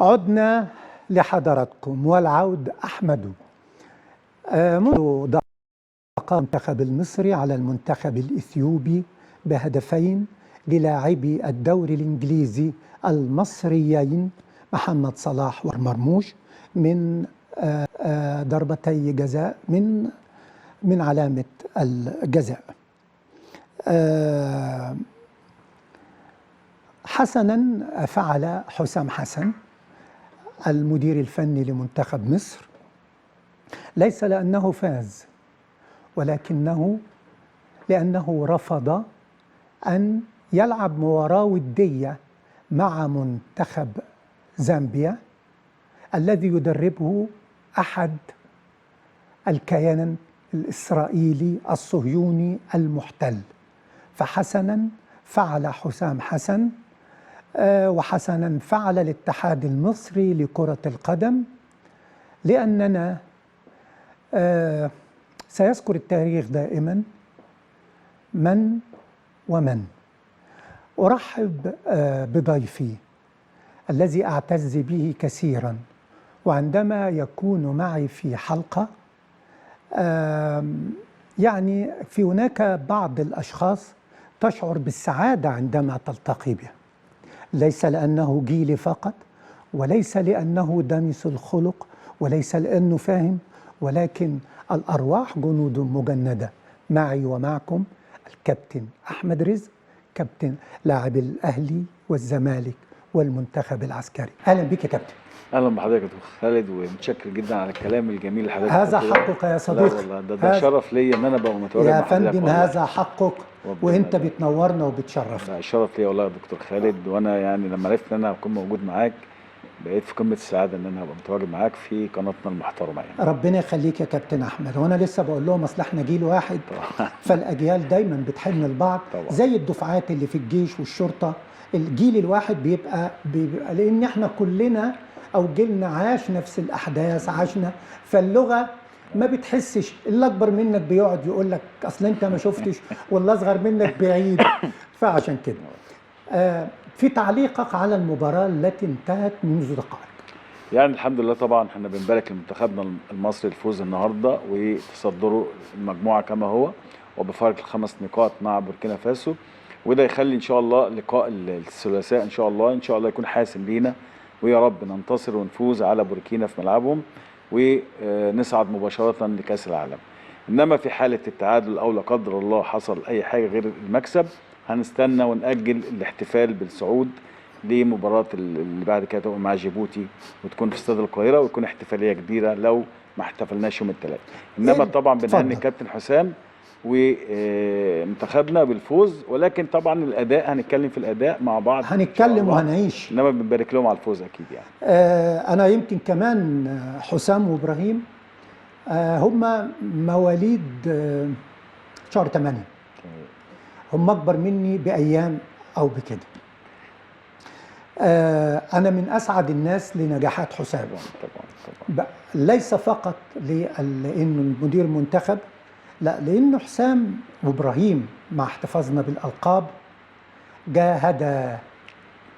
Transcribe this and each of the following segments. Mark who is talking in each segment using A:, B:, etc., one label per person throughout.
A: عدنا لحضراتكم والعود أحمد. منذ دقائق المنتخب المصري على المنتخب الإثيوبي بهدفين للاعبي الدوري الإنجليزي المصريين محمد صلاح ومرموش من ضربتي جزاء من علامة الجزاء. حسنا فعل حسام حسن المدير الفني لمنتخب مصر، ليس لأنه فاز، ولكنه لأنه رفض أن يلعب مباراة ودية مع منتخب زامبيا الذي يدربه أحد الكيان الإسرائيلي الصهيوني المحتل. فحسنا فعل حسام حسن، وحسنا فعل الاتحاد المصري لكرة القدم، لأننا سيذكر التاريخ دائما من ومن. أرحب بضيفي الذي أعتز به كثيرا، وعندما يكون معي في حلقة يعني في هناك بعض الأشخاص تشعر بالسعادة عندما تلتقي به، ليس لأنه جيلي فقط، وليس لأنه دمس الخلق، وليس لأنه فاهم، ولكن الأرواح جنود مجندة. معي ومعكم الكابتن أحمد رزق، كابتن لاعب الأهلي والزمالك والمنتخب العسكري. أهلا بك يا كابتن.
B: اهلا بحضرتك يا دكتور خالد، ومتشكر جدا على الكلام الجميل اللي حضرتك
A: هذا
B: قلته ده.
A: حقك يا
B: لا
A: صديقي.
B: والله ده شرف ليا ان انا ابقى متواجد
A: يا
B: مع حضرتك
A: فندم
B: والله.
A: هذا حقك،
B: ربنا
A: وانت
B: يبارك.
A: بتنورنا وبتشرفنا.
B: لا شرف ليا والله يا دكتور خالد، وانا يعني لما عرفت ان انا هكون موجود معاك بقيت في قمة السعادة ان انا هبقى متواجد معاك في قناتنا المحترمة يعني.
A: ربنا يخليك يا كابتن احمد. وانا لسه بقول لهم اصل احنا جيل واحد،
B: طبعا
A: فالاجيال دايما بتحن لبعض،
B: طبعا.
A: زي الدفعات اللي في الجيش والشرطة، الجيل الواحد بيبقى لان احنا كلنا او جيلنا عاش نفس الاحداث، عاشنا، فاللغه ما بتحسش. اللي اكبر منك بيقعد يقول لك اصل انت ما شفتش، واللي اصغر منك بعيد. فعشان كده في تعليقك على المباراة التي انتهت منذ دقائق.
B: يعني الحمد لله، طبعا احنا بنبارك لمنتخبنا المصري الفوز النهارده وتصدره المجموعة كما هو، وبفارق الخمس نقاط مع بوركينا فاسو، وده يخلي ان شاء الله لقاء الثلاثاء ان شاء الله ان شاء الله يكون حاسم لينا، ويا رب ننتصر ونفوز على بوركينا في ملعبهم ونصعد مباشرة لكاس العالم. انما في حاله التعادل او لا قدر الله حصل اي حاجة غير المكسب، هنستنى ونأجل الاحتفال بالصعود لمباراة اللي بعد كده تبقى مع جيبوتي، وتكون في استاد القاهرة، ويكون احتفالية كبيرة لو ما احتفلناش يوم الثلاثاء. انما
A: إيه؟
B: طبعا بنهني
A: اتفضل.
B: الكابتن حسام ومنتخبنا بالفوز، ولكن طبعا الاداء هنتكلم في الاداء مع بعض إن شاء
A: هنتكلم
B: الله.
A: وهنعيش.
B: انما بنبارك لهم على الفوز اكيد يعني.
A: أنا يمكن كمان حسام وإبراهيم هم مواليد شهر 8، هم أكبر مني بأيام أو بكده. أنا من أسعد الناس لنجاحات حسام.
B: طبعا طبعا طبعا.
A: ليس فقط لأنه المدير منتخب، لا، لأنه حسام وإبراهيم مع احتفاظنا بالألقاب جاهد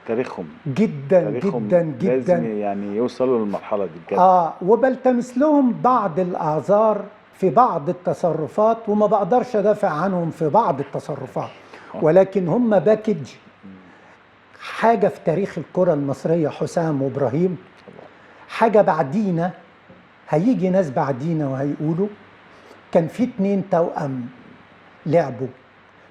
B: تاريخهم
A: جدا
B: تاريخهم
A: جدا جدا،
B: لازم يعني يوصلوا للمرحلة دي بجد.
A: وبلتمس لهم بعض الأعذار في بعض التصرفات، وما بقدرش أدافع عنهم في بعض التصرفات، ولكن هم باكج حاجة في تاريخ الكرة المصرية. حسام وإبراهيم حاجة بعدينا، هيجي ناس بعدينا وهيقولوا كان في 2 توأم لعبوا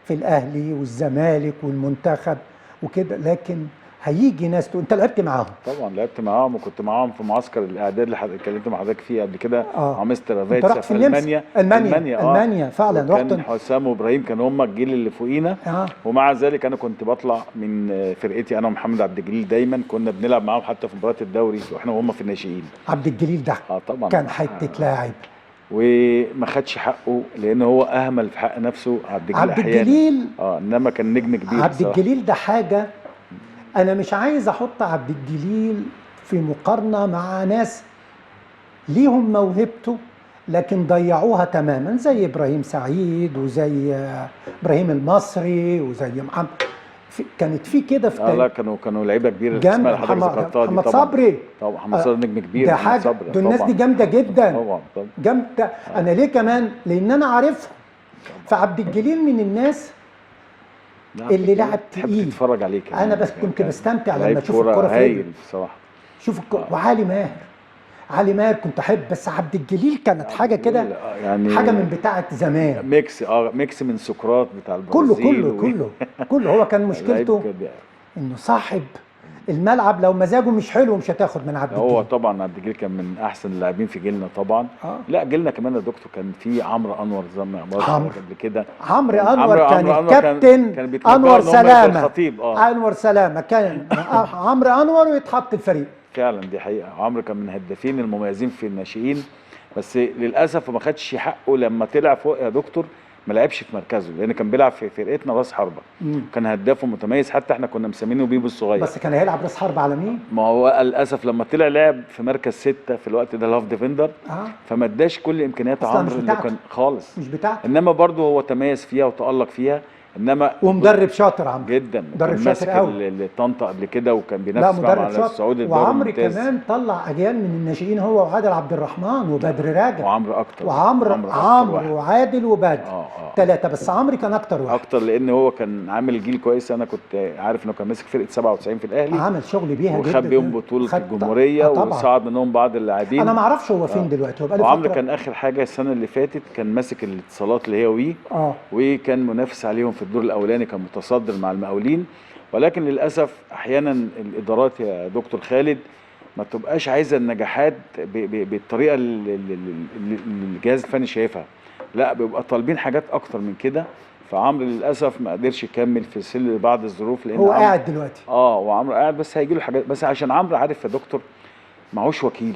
A: في الأهلي والزمالك والمنتخب وكده، لكن هيجي ناس تقول انت لعبت معاهم.
B: طبعا لعبت معاهم، وكنت معاهم في معسكر الاعداد اللي اتكلمت مع حضرتك فيه قبل كده، مع مستر
A: انت
B: فايتسا
A: رحت
B: في
A: في النمسا.
B: المانيا.
A: المانيا. المانيا فعلا
B: رحت.
A: رحت.
B: حسام وابراهيم كانوا هم الجيل اللي فوقينا، ومع ذلك انا كنت بطلع من فرقتي انا ومحمد عبد الجليل، دايما كنا بنلعب معاهم حتى في مباريات الدوري واحنا وهم في الناشئين.
A: عبد الجليل ده
B: طبعا
A: كان حتة لاعب،
B: وما خدش حقه لان هو اهمل في حق نفسه عبد الجليل.
A: عبد الجليل
B: انما كان نجم كبير
A: عبد
B: بصراحة.
A: الجليل ده حاجة انا مش عايز احط عبد الجليل في مقارنة مع ناس ليهم موهبته لكن ضيعوها تماما، زي ابراهيم سعيد وزي ابراهيم المصري وزي محمد. كانت في كده في
B: لا، كانوا لعيبة كبيرة،
A: جامد.
B: اللي حضرتك ذكرتها دي
A: محمد
B: طبعا.
A: صبري.
B: طبعا محمد صبري نجم كبير.
A: ده
B: محمد
A: حاجة،
B: صبري
A: دول الناس
B: طبعا.
A: دي جامدة جدا.
B: طبعا طبعا
A: جامدة. انا ليه كمان؟ لان انا عارفهم. فعبد الجليل من الناس
B: لا،
A: اللي لعب
B: تحب
A: تقيل.
B: تتفرج عليه كمان.
A: انا بس كنت
B: كان
A: بستمتع لما
B: لعيب
A: اشوف
B: كورة
A: الكورة في
B: هايل
A: رجله.
B: بصراحة.
A: شوف الكورة. وعلي ماهر، علي ماهر كنت احب، بس عبد الجليل كانت حاجة كده،
B: يعني
A: حاجة من بتاعه زمان.
B: mix من سقراط بتاع
A: كله
B: البرازيل.
A: كله كله كله هو كان
B: لعيب
A: مشكلته
B: كده.
A: انه صاحب الملعب لو مزاجه مش حلو مش هتاخد من عبد
B: هو
A: الجليل.
B: طبعا عبد الجليل كان من احسن اللاعبين في جيلنا طبعا. لا، جيلنا كمان يا دكتور كان في عمرو انور زي ما
A: عمرو.
B: قبل كده.
A: عمرو انور كان
B: عمرو أنور
A: الكابتن.
B: كان بيتنبأ
A: انور
B: إن هم يبقوا
A: سلامه.
B: الخطيب.
A: انور سلامه كان عمرو انور ويتحط الفريق.
B: فعلا دي حقيقة. عمرو كان من الهدافين المميزين في الناشئين، بس للاسف ما خدش حقه لما طلع فوق يا دكتور، ما لعبش في مركزه لان كان بيلعب في فرقتنا راس حربه. كان هدافه متميز، حتى احنا كنا مسمينه بيبو الصغير.
A: بس كان هيلعب راس حربه على مين؟
B: ما هو للاسف لما طلع لعب في مركز 6 في الوقت ده ال half defender، فما اداش كل امكانيات
A: أصلاً مش
B: عمرو اللي
A: بتاعته.
B: كان خالص،
A: مش بتاعته.
B: انما برضه هو تميز فيها وتالق فيها. انما
A: ومدرب شاطر عمرو
B: جدا،
A: مدرب
B: كان
A: شاطر
B: ماسك
A: قوي.
B: طنطا قبل كده، وكان
A: لا،
B: بينافس معاهم
A: مدرب
B: على
A: شاطر.
B: الصعود الدوري
A: وعمرو
B: الممتاز.
A: كمان طلع اجيال من الناشئين، هو وعادل عبد الرحمن وبدر راجب.
B: وعمرو اكتر.
A: وعمرو
B: عمرو أكتر
A: عمرو
B: واحد.
A: وعادل وبدر 3، بس عمرو كان اكتر واحد.
B: اكتر لان هو كان عامل جيل كويس. انا كنت عارف انه كان ماسك فرقه 97 في الاهلي،
A: عمل شغل بيها جدا.
B: وخد بيهم بطوله الجمهورية،
A: طبعا.
B: وصعد منهم بعض اللاعبين.
A: انا ما اعرفش هو فين دلوقتي، هو بقاله
B: وعمرو
A: فترة.
B: كان اخر حاجة السنة اللي فاتت كان ماسك الاتصالات اللي هي وي، وكان منافس عليهم في الدور الاولاني، كان متصدر مع المقاولين. ولكن للاسف احيانا الادارات يا دكتور خالد ما تبقاش عايزه النجاحات بالطريقة اللي الجهاز الفني شايفها، لا بيبقى طالبين حاجات اكتر من كده. فعمرو للاسف ما قدرش يكمل في سل بعض الظروف، لان
A: هو قاعد دلوقتي.
B: وعمرو قاعد، بس هيجي له حاجات. بس عشان عمرو عارف يا دكتور معهوش وكيل.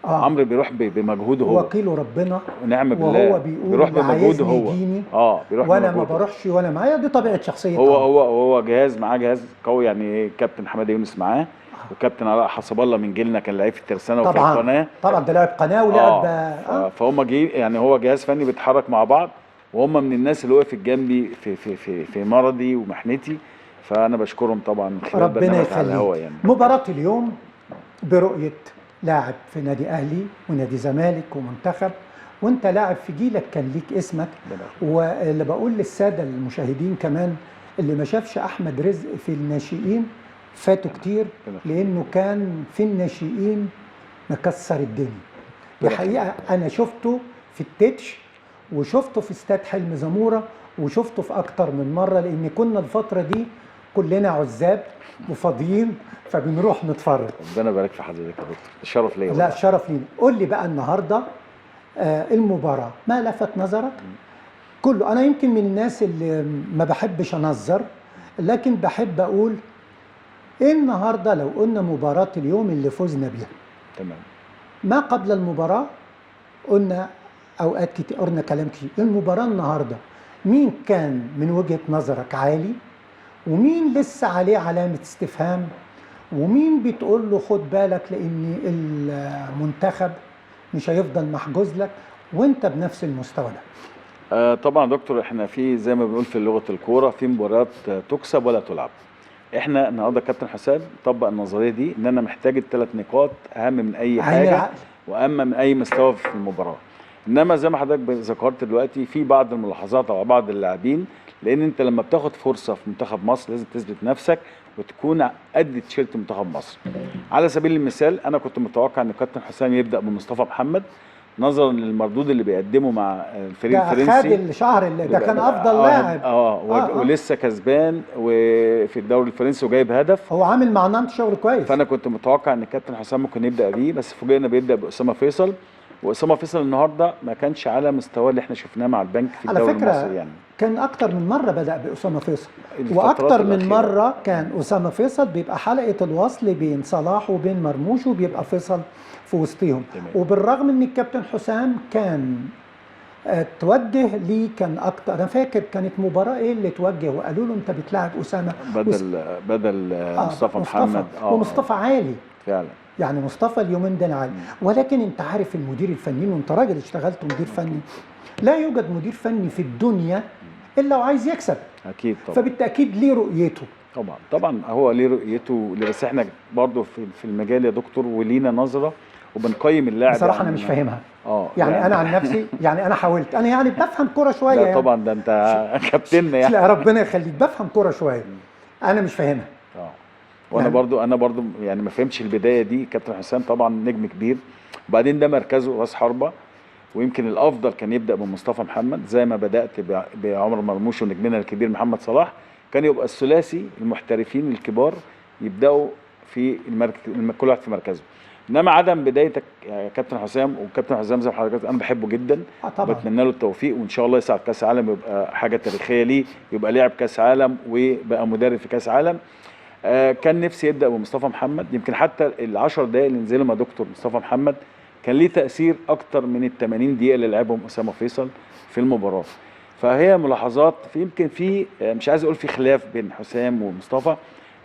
B: عمرو بيروح بمجهوده هو،
A: وكيله ربنا
B: ونعم بالله،
A: وهو بيقول
B: بيروح
A: اللي
B: بمجهوده
A: عايزني
B: هو.
A: يجيني،
B: بيروح
A: وانا ما
B: بمجهوده.
A: بروحش ولا معايا. دي طبيعة شخصية
B: هو هو هو جهاز معاه، جهاز قوي يعني. كابتن حمادة يونس معاه، وكابتن علاء حسب الله من جيلنا، كان لعيب في الترسانه وفي القناة.
A: طبعا ده لاعب قناة ولاعب.
B: فهم جي يعني هو جهاز فني بيتحرك مع بعض، وهم من الناس اللي وقفت جنبي في في في في مرضي ومحنتي، فانا بشكرهم طبعا من خلال
A: ربنا
B: برنامج على
A: يخليك.
B: الهوا يعني.
A: مباراة اليوم برؤية لاعب في نادي اهلي ونادي زمالك ومنتخب، وانت لاعب في جيلك كان ليك اسمك. واللي بقول للسادة المشاهدين كمان، اللي ما شافش احمد رزق في الناشئين فاتوا كتير، لانه كان في الناشئين مكسر الدنيا. دي حقيقة، انا شفته في التتش، وشفته في استاد حلمي زموره، وشفته في اكتر من مرة، لان كنا الفترة دي كلنا عزاب وفاضيين فبنروح نتفرج.
B: ربنا يبارك في حضرتك يا دكتور، شرف ليا.
A: لا شرف لينا. قول لي بقى النهارده المباراة ما لفت نظرك؟ كله. انا يمكن من الناس اللي ما بحبش انظر، لكن بحب اقول ايه النهارده لو قلنا مباراة اليوم اللي فزنا بيها.
B: تمام.
A: ما قبل المباراة قلنا اوقات كتير، قلنا كلام كتير. المباراة النهارده مين كان من وجهه نظرك عالي، ومين لسه عليه علامة استفهام، ومين بتقول له خد بالك لان المنتخب مش هيفضل محجوز لك وانت بنفس المستوى ده؟
B: طبعا دكتور، احنا في زي ما بنقول في لغة الكورة في مباريات تكسب ولا تلعب. احنا النهارده كابتن حسام طبق النظرية دي، ان انا محتاج الثلاث نقاط اهم من اي حاجة واهم من اي مستوى في المباراة. انما زي ما حضرتك ذكرت دلوقتي في بعض الملاحظات على بعض اللاعبين، لان انت لما بتاخد فرصة في منتخب مصر لازم تثبت نفسك وتكون قد تيشيرت منتخب مصر. على سبيل المثال انا كنت متوقع ان كابتن حسام يبدا بمصطفى محمد نظرا للمردود اللي بيقدمه مع الفريق الفرنسي.
A: ده خد الشهر اللي ده كان افضل لاعب.
B: ولسه كسبان وفي الدوري الفرنسي وجايب هدف.
A: هو عامل مع نانت شغل كويس.
B: فانا كنت متوقع ان كابتن حسام ممكن يبدا بيه، بس فوجئنا بيبدا باسامه فيصل. واسامة فيصل النهارده ما كانش على مستواه اللي احنا شفناه مع البنك في الدوري المصري. يعني
A: كان اكتر من مرة بدا باسامه فيصل، واكتر من مرة كان اسامة فيصل بيبقى حلقة الوصل بين صلاح وبين مرموش، وبيبقى فيصل في وسطهم. وبالرغم ان الكابتن حسام كان توجه ليه، كان اكتر، انا فاكر كانت مباراة ايه اللي توجه وقالوا له انت بتلاعب اسامة
B: بدل مصطفى محمد.
A: ومصطفى عالي
B: فعلا،
A: يعني مصطفى اليومين ده عالي. ولكن انت عارف المدير الفني، وانت راجل اشتغلت مدير فني، لا يوجد مدير فني في الدنيا الا وعايز يكسب.
B: اكيد طبعا.
A: فبالتاكيد ليه رؤيته.
B: طبعا طبعا هو ليه رؤيته، بس احنا برضه في المجال يا دكتور ولينا نظره وبنقيم اللاعب.
A: بصراحة
B: يعني
A: انا مش فاهمها.
B: يعني
A: انا عن نفسي يعني انا حاولت، انا يعني بفهم كورة شوية.
B: لا
A: يعني
B: طبعا ده انت كابتننا يعني.
A: لا ربنا يخليك، بفهم كورة شوية، انا مش فاهمها.
B: وانا
A: يعني
B: برضو انا برضو يعني ما فهمتش البداية دي. كابتن حسام طبعا نجم كبير، وبعدين ده مركزه راس حربه، ويمكن الافضل كان يبدا بمصطفى محمد زي ما بدات بعمر مرموش ونجمنا الكبير محمد صلاح، كان يبقى الثلاثي المحترفين الكبار يبداوا في المركز، كل واحد في مركزه. انما عدم بدايتك يا كابتن حسام، وكابتن حسام زي ما حضرتك انا بحبه جدا
A: طبعا،
B: وبتمنى له التوفيق، وان شاء الله يصعد كاس عالم، يبقى حاجة تاريخية ليه، يبقى لعب كاس عالم وبقى مدرب في كاس عالم. كان نفسي يبدا بمصطفى محمد، يمكن حتى ال10 دقائق اللي نزلهم يا دكتور مصطفى محمد كان ليه تاثير اكتر من ال 80 دقيقة اللي لعبهم اسامة فيصل في المباراة. فهي ملاحظات في يمكن في مش عايز اقول في خلاف بين حسام ومصطفى،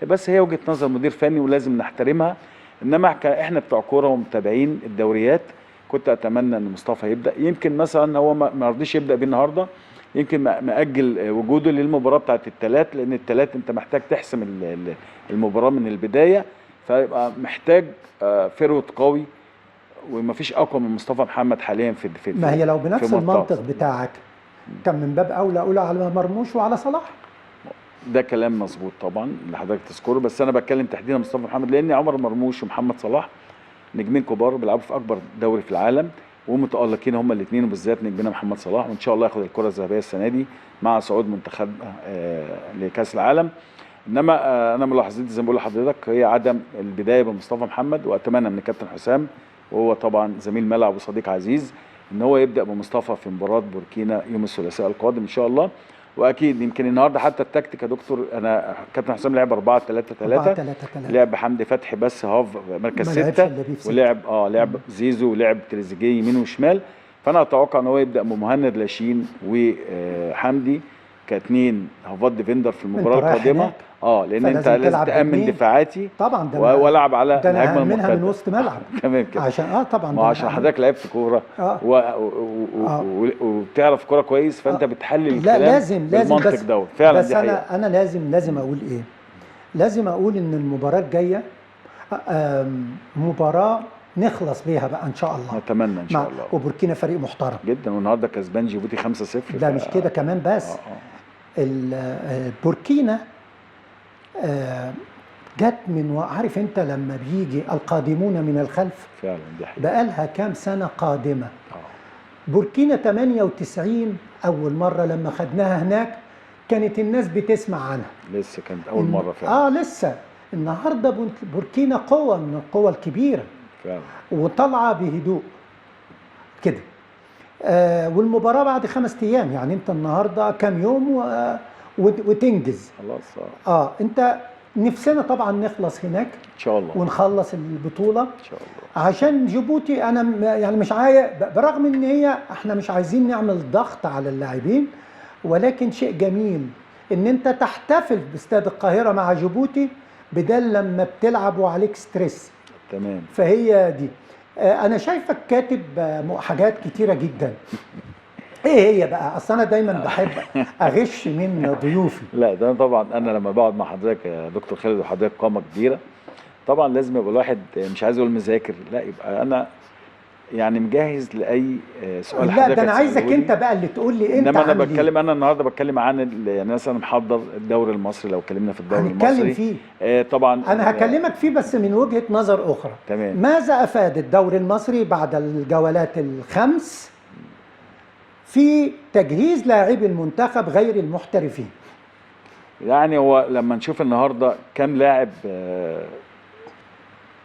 B: بس هي وجهه نظر مدير فني ولازم نحترمها. انما احنا بتوع كورة ومتابعين الدوريات، كنت اتمنى ان مصطفى يبدا. يمكن مثلا هو ما رضيش يبدا بيه النهارده، يمكن مأجل وجوده للمباراة بتاعت الثلاث، لان الثلاث انت محتاج تحسم المباراة من البداية، فيبقى محتاج forward قوي، ومفيش اقوى من مصطفى محمد حاليا في
A: ما هي لو بنفس المنطق بتاعك كان من باب اولى اولى على مرموش وعلى صلاح.
B: ده كلام مظبوط طبعا اللي حضرتك تذكره، بس انا بتكلم تحديدا مصطفى محمد، لان عمر مرموش ومحمد صلاح نجمين كبار بيلعبوا في اكبر دوري في العالم ومتالقين هما الاثنين، وبالذات نجمنا محمد صلاح، وان شاء الله ياخد الكره الذهبية السنة دي مع صعود منتخب لكاس العالم. انما انا ملاحظتي زي ما بقول لحضرتك هي عدم البداية بمصطفى محمد، واتمنى من الكابتن حسام، وهو طبعا زميل ملعب وصديق عزيز، ان هو يبدا بمصطفى في مباراة بوركينا يوم الثلاثاء القادم ان شاء الله. واكيد يمكن النهارده حتى التكتيك يا دكتور، انا كابتن حسام لعب 4-3-3، لعب حمدي فتحي بس half مركز 6، ولعب لعب زيزو ولعب تريزيجيه يمين وشمال. فانا اتوقع ان هو يبدا بمهند لاشين وحمدي كاثنين هافات defender في المباراة القادمة. لان انت لازم تامن دفاعاتي
A: طبعا،
B: والعب على الهجمة المرتدة
A: من وسط ملعب.
B: تمام كده،
A: عشان طبعا
B: ما عشان حضرتك لعبت كورة وبتعرف كورة كويس، فانت بتحلل الكلام.
A: لا لازم
B: بالمنطق دوت فعلا.
A: بس
B: دي حقيقة.
A: انا لازم اقول ايه، لازم اقول ان المباراة الجاية مباراة نخلص بيها بقى ان شاء الله،
B: نتمنى ان شاء الله.
A: وبوركينا فريق محترم
B: جدا، والنهارده كسبان جيبوتي 5-0.
A: ده مش كده كمان بس، بوركينا جت من، عارف انت لما بيجي القادمون من الخلف،
B: فعلا دي حقيقة،
A: بقالها كام سنة قادمة. بوركينا 98 اول مرة لما خدناها هناك كانت الناس بتسمع عنها،
B: لسه كانت اول مرة فعلا.
A: لسه النهارده بوركينا قوة من القوى الكبيرة
B: فعلا،
A: وطالعة بهدوء كده. والمباراة بعد 5 أيام، يعني انت النهارده كام يوم وتنجز
B: خلاص.
A: انت نفسنا طبعا نخلص هناك
B: ان شاء الله،
A: ونخلص البطولة
B: ان شاء الله،
A: عشان جيبوتي انا يعني مش عايز، برغم ان هي احنا مش عايزين نعمل ضغط على اللاعبين، ولكن شيء جميل ان انت تحتفل باستاد القاهرة مع جيبوتي بدل لما بتلعب وعليك stress.
B: تمام.
A: فهي دي. انا شايفك كاتب حاجات كتيرة جدا. ايه هي بقى؟ اصل انا دايما بحب اغش من ضيوفي.
B: لا ده طبعا انا لما بقعد مع حضرتك يا دكتور خالد، وحضرتك قامه كبيرة، طبعا لازم يبقى الواحد مش عايز اقول مذاكر، لا يبقى انا يعني مجهز لاي سؤال.
A: لا ده انا عايزك انت بقى اللي تقول لي انت.
B: انما انا بتكلم، انا النهارده بتكلم عن يعني مثلا محضر الدوري المصري، لو اتكلمنا في الدوري المصري
A: هنتكلم فيه.
B: طبعا
A: انا هكلمك فيه بس من وجهه نظر اخرى.
B: تمام.
A: ماذا افاد الدوري المصري بعد الجولات الخمس في تجهيز لاعبي المنتخب غير المحترفين؟
B: يعني هو لما نشوف النهارده كام لاعب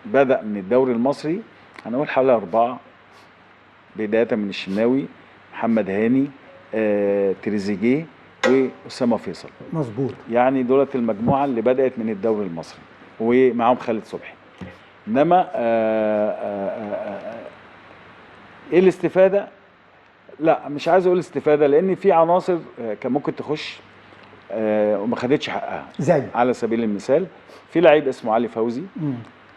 B: بدأ من الدوري المصري، هنقول حوالي 4، بداية من الشناوي، محمد هاني، تريزيجيه، وأسامة فيصل.
A: مظبوط.
B: يعني دولت المجموعة اللي بدأت من الدوري المصري، ومعاهم خالد صبحي. إنما إيه الاستفادة؟ لا مش عايز أقول استفادة، لأن في عناصر كان ممكن تخش وما خدتش حقها.
A: زي
B: على سبيل المثال في لعيب اسمه علي فوزي،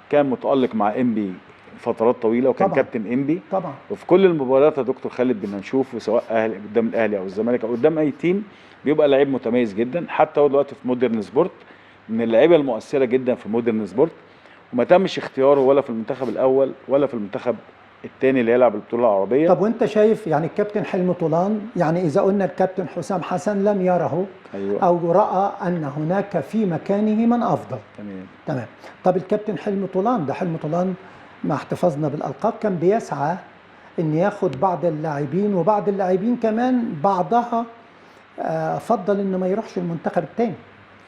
B: كان متألق مع إنبي فترات طويلة، وكان
A: طبعًا.
B: كابتن انبي
A: طبعا،
B: وفي كل المباريات يا دكتور خالد بدنا نشوفه، سواء اهلي قدام الاهلي او الزمالك او قدام اي team، بيبقى لعيب متميز جدا. حتى هو دلوقتي في مودرن سبورت من اللعيبة المؤثرة جدا في مودرن سبورت، وما تمش اختياره ولا في المنتخب الاول ولا في المنتخب الثاني اللي يلعب البطولة العربية.
A: طب وانت شايف يعني الكابتن حلمي طولان، يعني اذا قلنا الكابتن حسام حسن لم يره،
B: أيوة،
A: او راى ان هناك في مكانه من افضل.
B: تمام.
A: طب الكابتن حلمي طولان ده، حلمي طولان مع احتفاظنا بالالقاب كان بيسعى ان ياخد بعض اللاعبين، وبعض اللاعبين كمان بعضها فضل انه ما يروحش المنتخب الثاني.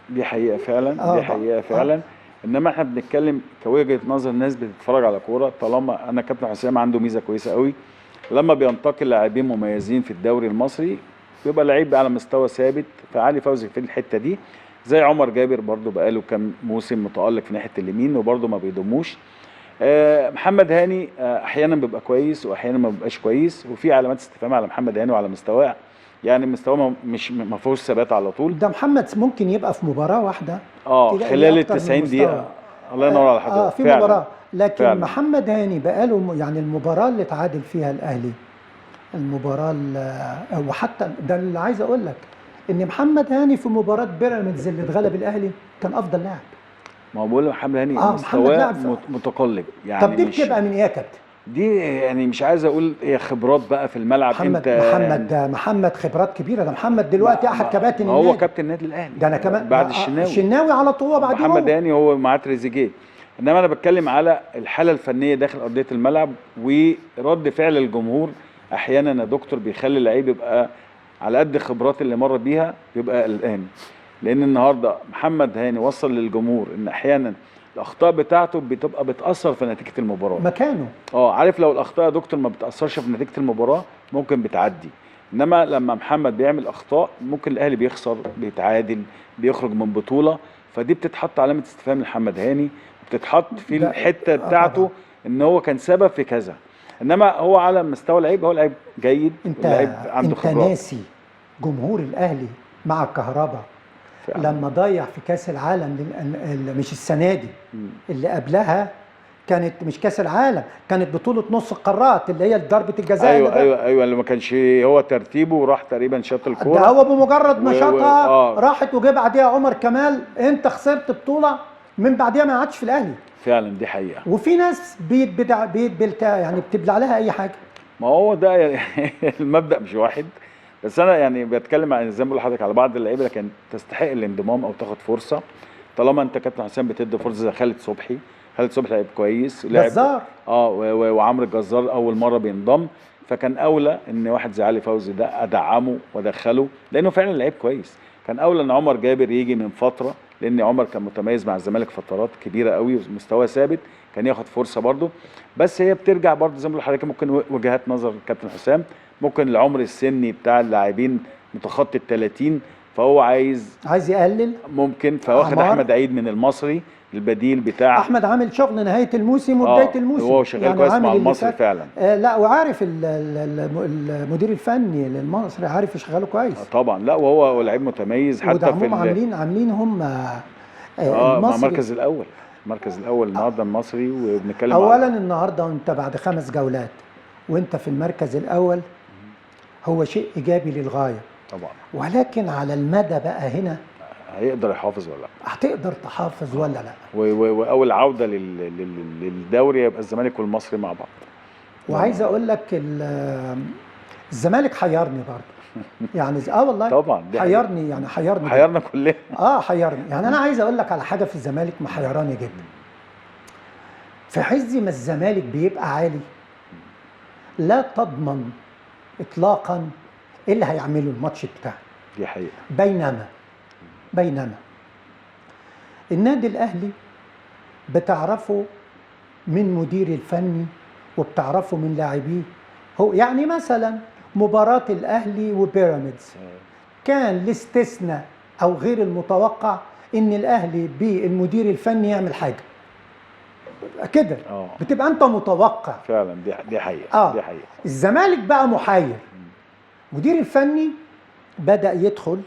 B: دي حقيقة فعلا، دي حقيقة فعلا. انما احنا بنتكلم كوجهه نظر الناس بتتفرج على كورة. طالما انا كابتن حسام عنده ميزة كويسة قوي، لما بينتقل لاعبين مميزين في الدوري المصري بيبقى لعيب على مستوى ثابت. فعلي فوزي في الحتة دي، زي عمر جابر برده بقاله كام موسم متالق في ناحية اليمين وبرده ما بيضموش. محمد هاني احيانا بيبقى كويس واحيانا ما بيبقاش كويس، وفي علامات استفهام على محمد هاني وعلى مستواه، يعني مستواه مش ما فيهوش ثبات على طول.
A: ده محمد ممكن يبقى في مباراة واحدة
B: خلال ال 90 دقيقة. الله ينور على حضرتك.
A: في مباراة، لكن فعلا. محمد هاني بقاله يعني المباراة اللي تعادل فيها الاهلي، المباراة وحتى ده اللي عايز اقول لك ان محمد هاني في مباراة بيراميدز اللي اتغلب الاهلي كان افضل لاعب.
B: ما هو بقول محمد هاني مستواه متقلب يعني.
A: طب دي بتبقى من ايه يا كابتن؟
B: دي يعني مش عايز اقول هي خبرات بقى في الملعب.
A: محمد انت محمد خبرات كبيرة. ده محمد دلوقتي احد كباتن النادي،
B: هو كابتن النادي الاهلي.
A: ده انا كمان
B: بعد الشناوي،
A: الشناوي على طول بعد
B: محمد هاني هو معاه تريزيجيه. انما انا بتكلم على الحالة الفنية داخل ارضية الملعب ورد فعل الجمهور. احيانا يا دكتور بيخلي اللعيب يبقى على قد خبرات اللي مر بيها بيبقى قلقان، لان النهارده محمد هاني وصل للجمهور ان احيانا الاخطاء بتاعته بتبقى بتاثر في نتيجة المباراة
A: مكانه.
B: عارف لو الاخطاء يا دكتور ما بتاثرش في نتيجة المباراة ممكن بتعدي، انما لما محمد بيعمل اخطاء ممكن الاهلي بيخسر، بيتعادل، بيخرج من بطوله. فدي بتتحط علامة استفهام لمحمد هاني، بتتحط في الحتة بتاعته ان هو كان سبب في كذا. انما هو على مستوى لعيب، هو لعيب جيد،
A: انت عنده خبرات. انت ناسي جمهور الاهلي مع الكهرباء لما ضيع في كاس العالم، مش السنة دي، اللي قبلها كانت مش كاس العالم، كانت بطوله نص القارات اللي هي ضربه الجزاء.
B: ايوه ايوه ايوه، اللي ما كانش هو ترتيبه وراح تقريبا شاط الكورة.
A: ده هو بمجرد ما شاطها راحت وجه بعديها عمر كمال. انت خسرت بطوله من بعديها ما عادش في الاهلي.
B: فعلا دي حقيقة.
A: وفي ناس يعني بتبلع لها اي حاجة.
B: ما هو ده يعني المبدا مش واحد. بس انا يعني بتكلم عن زي ما بقول لحضرتك على بعض اللعيبة اللي كانت تستحق الانضمام او تاخد فرصة. طالما انت كابتن حسام بتدي فرصة زي خالد صبحي، خالد صبحي لعيب كويس،
A: لعب جزار،
B: وعمرو الجزار اول مرة بينضم، فكان اولى ان واحد زي علي فوزي ده ادعمه وادخله لانه فعلا لعيب كويس. كان اولى ان عمر جابر يجي من فترة، لان عمر كان متميز مع الزمالك فترات كبيرة قوي ومستواه ثابت، كان ياخد فرصة برده. بس هي بترجع برده زي ما بقول لحضرتك، ممكن وجهات نظر الكابتن حسام، ممكن العمر السني بتاع اللاعبين متخطي ال 30، فهو عايز
A: يقلل
B: ممكن، فواخد احمد عيد من المصري البديل بتاع
A: احمد، عامل شغل نهاية الموسم وبداية الموسم،
B: هو شغال يعني كويس مع المصري فعلا.
A: لا وعارف المدير الفني للمصري عارف يشغله كويس.
B: طبعا، لا وهو لعيب متميز حتى في
A: عاملين هم
B: مع المركز الاول، المركز الاول النهارده المصري. وبنتكلم
A: اولا النهارده وانت بعد 5 جولات وانت في المركز الاول، هو شيء ايجابي للغاية
B: طبعا،
A: ولكن على المدى بقى هنا
B: هيقدر يحافظ ولا لا؟
A: هتقدر تحافظ ولا لا؟
B: واول عوده للدوري يبقى الزمالك والمصري مع بعض.
A: وعايز اقول لك الزمالك حيرني برضه يعني والله
B: طبعا
A: حيرني، يعني حيرني،
B: حيرنا كلنا.
A: حيرني يعني. انا عايز اقول لك على حاجة في الزمالك محيراني جدا. في حز ما الزمالك بيبقى عالي لا تضمن اطلاقا ايه اللي هيعمله الماتش بتاعه.
B: دي حقيقة.
A: بينما النادي الاهلي بتعرفه من مدير الفني وبتعرفه من لاعبيه. هو يعني مثلا مباراة الاهلي وبيراميدز كان الاستثناء او غير المتوقع ان الاهلي بالمدير الفني يعمل حاجة كده. بتبقى انت متوقع
B: فعلا. دي حقيقة. دي حقيقة.
A: الزمالك بقى محير. مدير الفني بدأ يدخل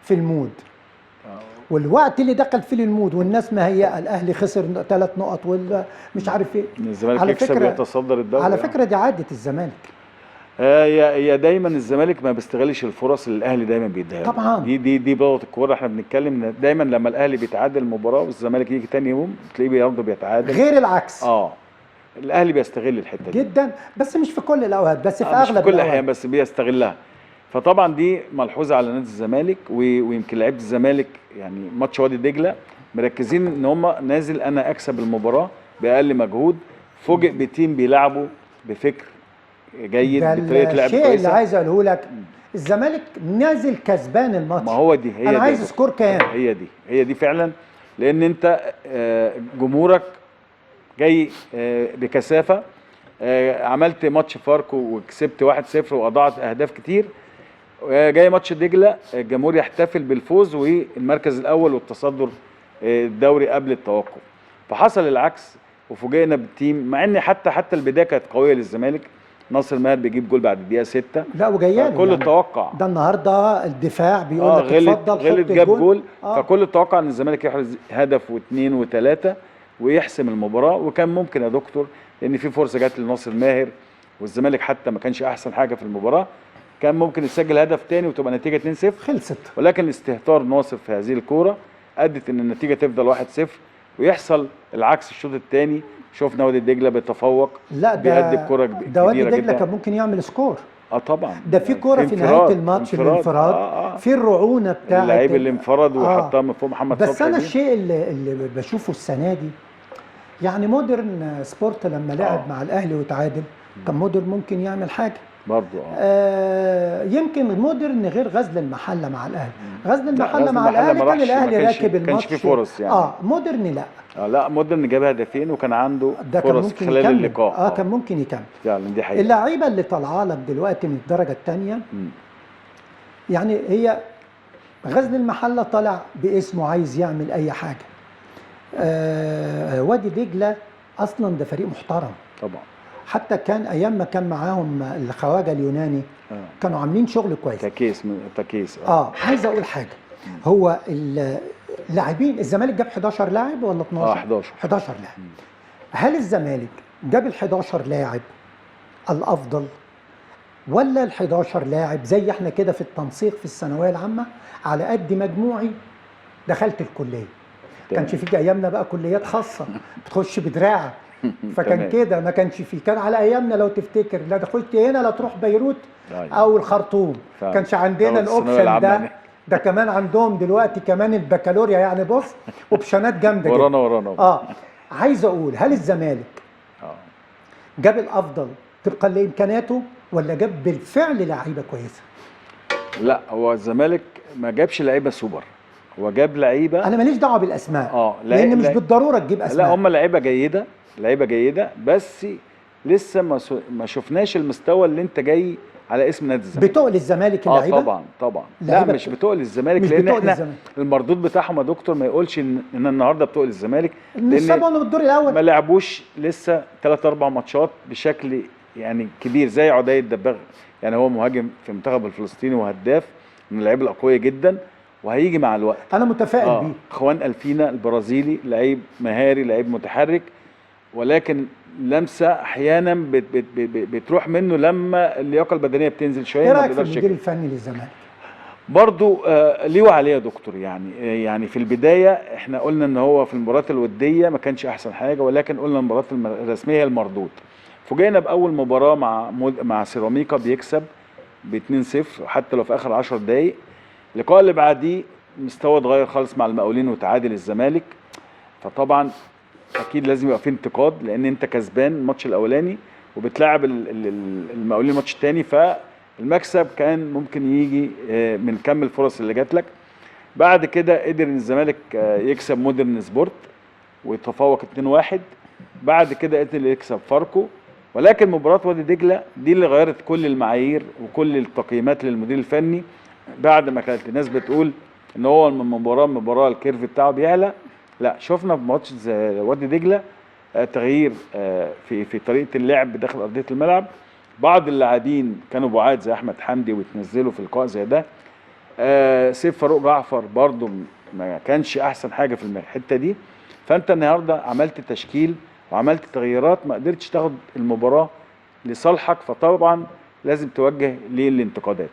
A: في ال mood، والوقت اللي دخل فيه ال mood والناس مهيئة، الاهلي خسر 3 نقط ومش عارف ايه،
B: الزمالك يكسب ويتصدر الدوري.
A: على فكرة دي عادة الزمالك.
B: يا دايما الزمالك ما بيستغلش الفرص اللي الاهلي دايما بيديها له.
A: طبعا.
B: دي بلغه الكورة، احنا بنتكلم دايما لما الاهلي بيتعادل مباراة والزمالك يجي تاني يوم تلاقيه برضه بيتعادل،
A: غير العكس.
B: الاهلي بيستغل الحتة دي
A: جدا، بس مش في كل الاوقات، بس في
B: مش
A: اغلب
B: في كل
A: الاوقات
B: الاحيان، بس بيستغلها. فطبعا دي ملحوظة على نادي الزمالك، ويمكن لعيبة الزمالك يعني ماتش وادي دجله مركزين ان هم نازل انا اكسب المباراة باقل مجهود. فوجئ ب team بيلعبوا بفكر جيد، بطريقة لعب
A: الشيء اللي
B: كويسة.
A: عايز اقوله لك، الزمالك نازل كسبان الماتش.
B: ما هو دي هي
A: انا
B: دي
A: عايز score كام؟
B: هي دي فعلا، لان انت جمهورك جاي بكثافة، عملت ماتش فاركو وكسبت 1-0 واضاعت اهداف كتير، جاي ماتش دجله الجمهور يحتفل بالفوز والمركز الاول والتصدر الدوري قبل التوقف. فحصل العكس وفوجئنا بال team، مع ان حتى البداية كانت قوية للزمالك، ناصر ماهر بيجيب جول بعد الدقيقة 6،
A: لا وجاية
B: كل التوقع
A: ده النهارده الدفاع بيقول لك اتفضل
B: غلط جاب جول. فكل التوقع ان الزمالك يحرز هدف واثنين وثلاثة ويحسم المباراة، وكان ممكن يا دكتور، لان في فرصة جت لناصر ماهر والزمالك حتى ما كانش احسن حاجة في المباراة، كان ممكن يسجل هدف تاني وتبقى نتيجة 2-0
A: خلصت.
B: ولكن استهتار ناصر في هذه الكورة ادت ان النتيجة تفضل 1-0 ويحصل العكس الشوط الثاني. شفنا وادي دجله بيتفوق،
A: لا ده
B: بيقدم كورة كبيرة
A: ده وادي دجله
B: جدا.
A: كان ممكن يعمل score.
B: طبعا
A: ده في كورة في نهاية الماتش الانفراد، في الرعونه بتاعه
B: اللعيب اللي انفرد وحطها من فوق محمد صبحي.
A: بس انا الشيء اللي بشوفه السنة دي، يعني مودرن سبورت لما لعب مع الاهلي وتعادل، كان مودرن ممكن يعمل حاجة
B: برضه.
A: يمكن مودرن غير غزل المحلة مع الاهلي. غزل المحلة مع الاهلي كان الاهلي راكب الماتش،
B: ما كانش فيه فرص يعني.
A: مودرن لا
B: لا مودرن جاب هدفين وكان عنده فرص خلال اللقاء.
A: كان ممكن يكمل
B: فعلا، دي حقيقة.
A: اللعيبة اللي طالعه لك دلوقتي من الدرجة الثانية، يعني هي غزل المحلة طالع باسمه عايز يعمل اي حاجة. وادي دجله اصلا ده فريق محترم
B: طبعا،
A: حتى كان ايام ما كان معاهم الخواجه اليوناني كانوا عاملين شغل كويس.
B: تكيس.
A: عايز اقول حاجة، هو اللاعبين الزمالك جاب 11 لاعب ولا 12؟ 11 لاعب. هل الزمالك جاب ال 11 لاعب الافضل، ولا ال 11 لاعب زي احنا كده في التنسيق في الثانوية العامة على قد مجموعي دخلت الكلية؟ كانش في ايامنا بقى كليات خاصة بتخش بدراعك، فكان كده ما كانش فيه. كان على ايامنا لو تفتكر، لا تخش هنا لا تروح بيروت او الخرطوم، كانش عندنا ال option ده. ده كمان عندهم دلوقتي كمان البكالوريا، يعني بص option ات جامدة جدا
B: ورانا.
A: عايز اقول، هل الزمالك جاب الافضل طبقا لامكاناته، ولا جاب بالفعل لعيبة كويسة؟
B: لا، هو الزمالك ما جابش لعيبة سوبر، هو جاب لعيبة.
A: انا ماليش دعوه بالاسماء، لان مش بالضرورة تجيب اسماء.
B: لا، هم لعيبة جيدة، لعيبة جيدة، بس لسه ما شفناش المستوى اللي انت جاي على اسم نادي الزمالك.
A: بتقل الزمالك اللعيبة؟
B: طبعا. لا مش بتقل الزمالك، لان احنا المردود بتاعهم يا دكتور ما يقولش ان النهارده بتقل الزمالك،
A: لان سبعة بالدور الاول
B: ما لعبوش لسه 3-4 ماتشات بشكل يعني كبير، زي عدي الدباغ، يعني هو مهاجم في المنتخب الفلسطيني وهداف من اللعيبة الاقوياء جدا، وهيجي مع الوقت.
A: انا متفائل بيه.
B: خوان الفينا البرازيلي لعيب مهاري، لعيب متحرك، ولكن لمسه احيانا بت بت بت بتروح منه لما اللياقة البدنية بتنزل شوية.
A: ايه رايك في المدير الفني للزمالك؟
B: برضو ليه وعليه يا دكتور. يعني في البداية احنا قلنا ان هو في المباريات الودية ما كانش احسن حاجة، ولكن قلنا المباريات الرسمية هي المردود. فوجئنا باول مباراة مع سيراميكا بيكسب ب 2-0 حتى لو في اخر 10 دقائق. اللقاء اللي بعديه مستوى اتغير خالص مع المقاولين وتعادل الزمالك. فطبعا اكيد لازم يبقى في انتقاد، لان انت كسبان الماتش الاولاني وبتلعب المقاولين الماتش الثاني، فالمكسب كان ممكن يجي من كم الفرص اللي جات لك. بعد كده قدر الزمالك يكسب مودرن سبورت ويتفوق 2-1. بعد كده قدر يكسب فاركو، ولكن مباراة وادي دجله دي اللي غيرت كل المعايير وكل التقييمات للمدير الفني، بعد ما كانت الناس بتقول ان هو من مباراة لمباراة ال curve بتاعه بيعلى. لا، شفنا في ماتش وادي دجله تغيير في طريقه اللعب داخل ارضية الملعب. بعض اللاعبين كانوا بعاد زي احمد حمدي وتنزلوا في لقاء زي ده. سيف فاروق جعفر برضو ما كانش احسن حاجة في الحتة دي. فانت النهارده عملت تشكيل وعملت تغييرات، ما قدرتش تاخد المباراة لصالحك، فطبعا لازم توجه ليه الانتقادات.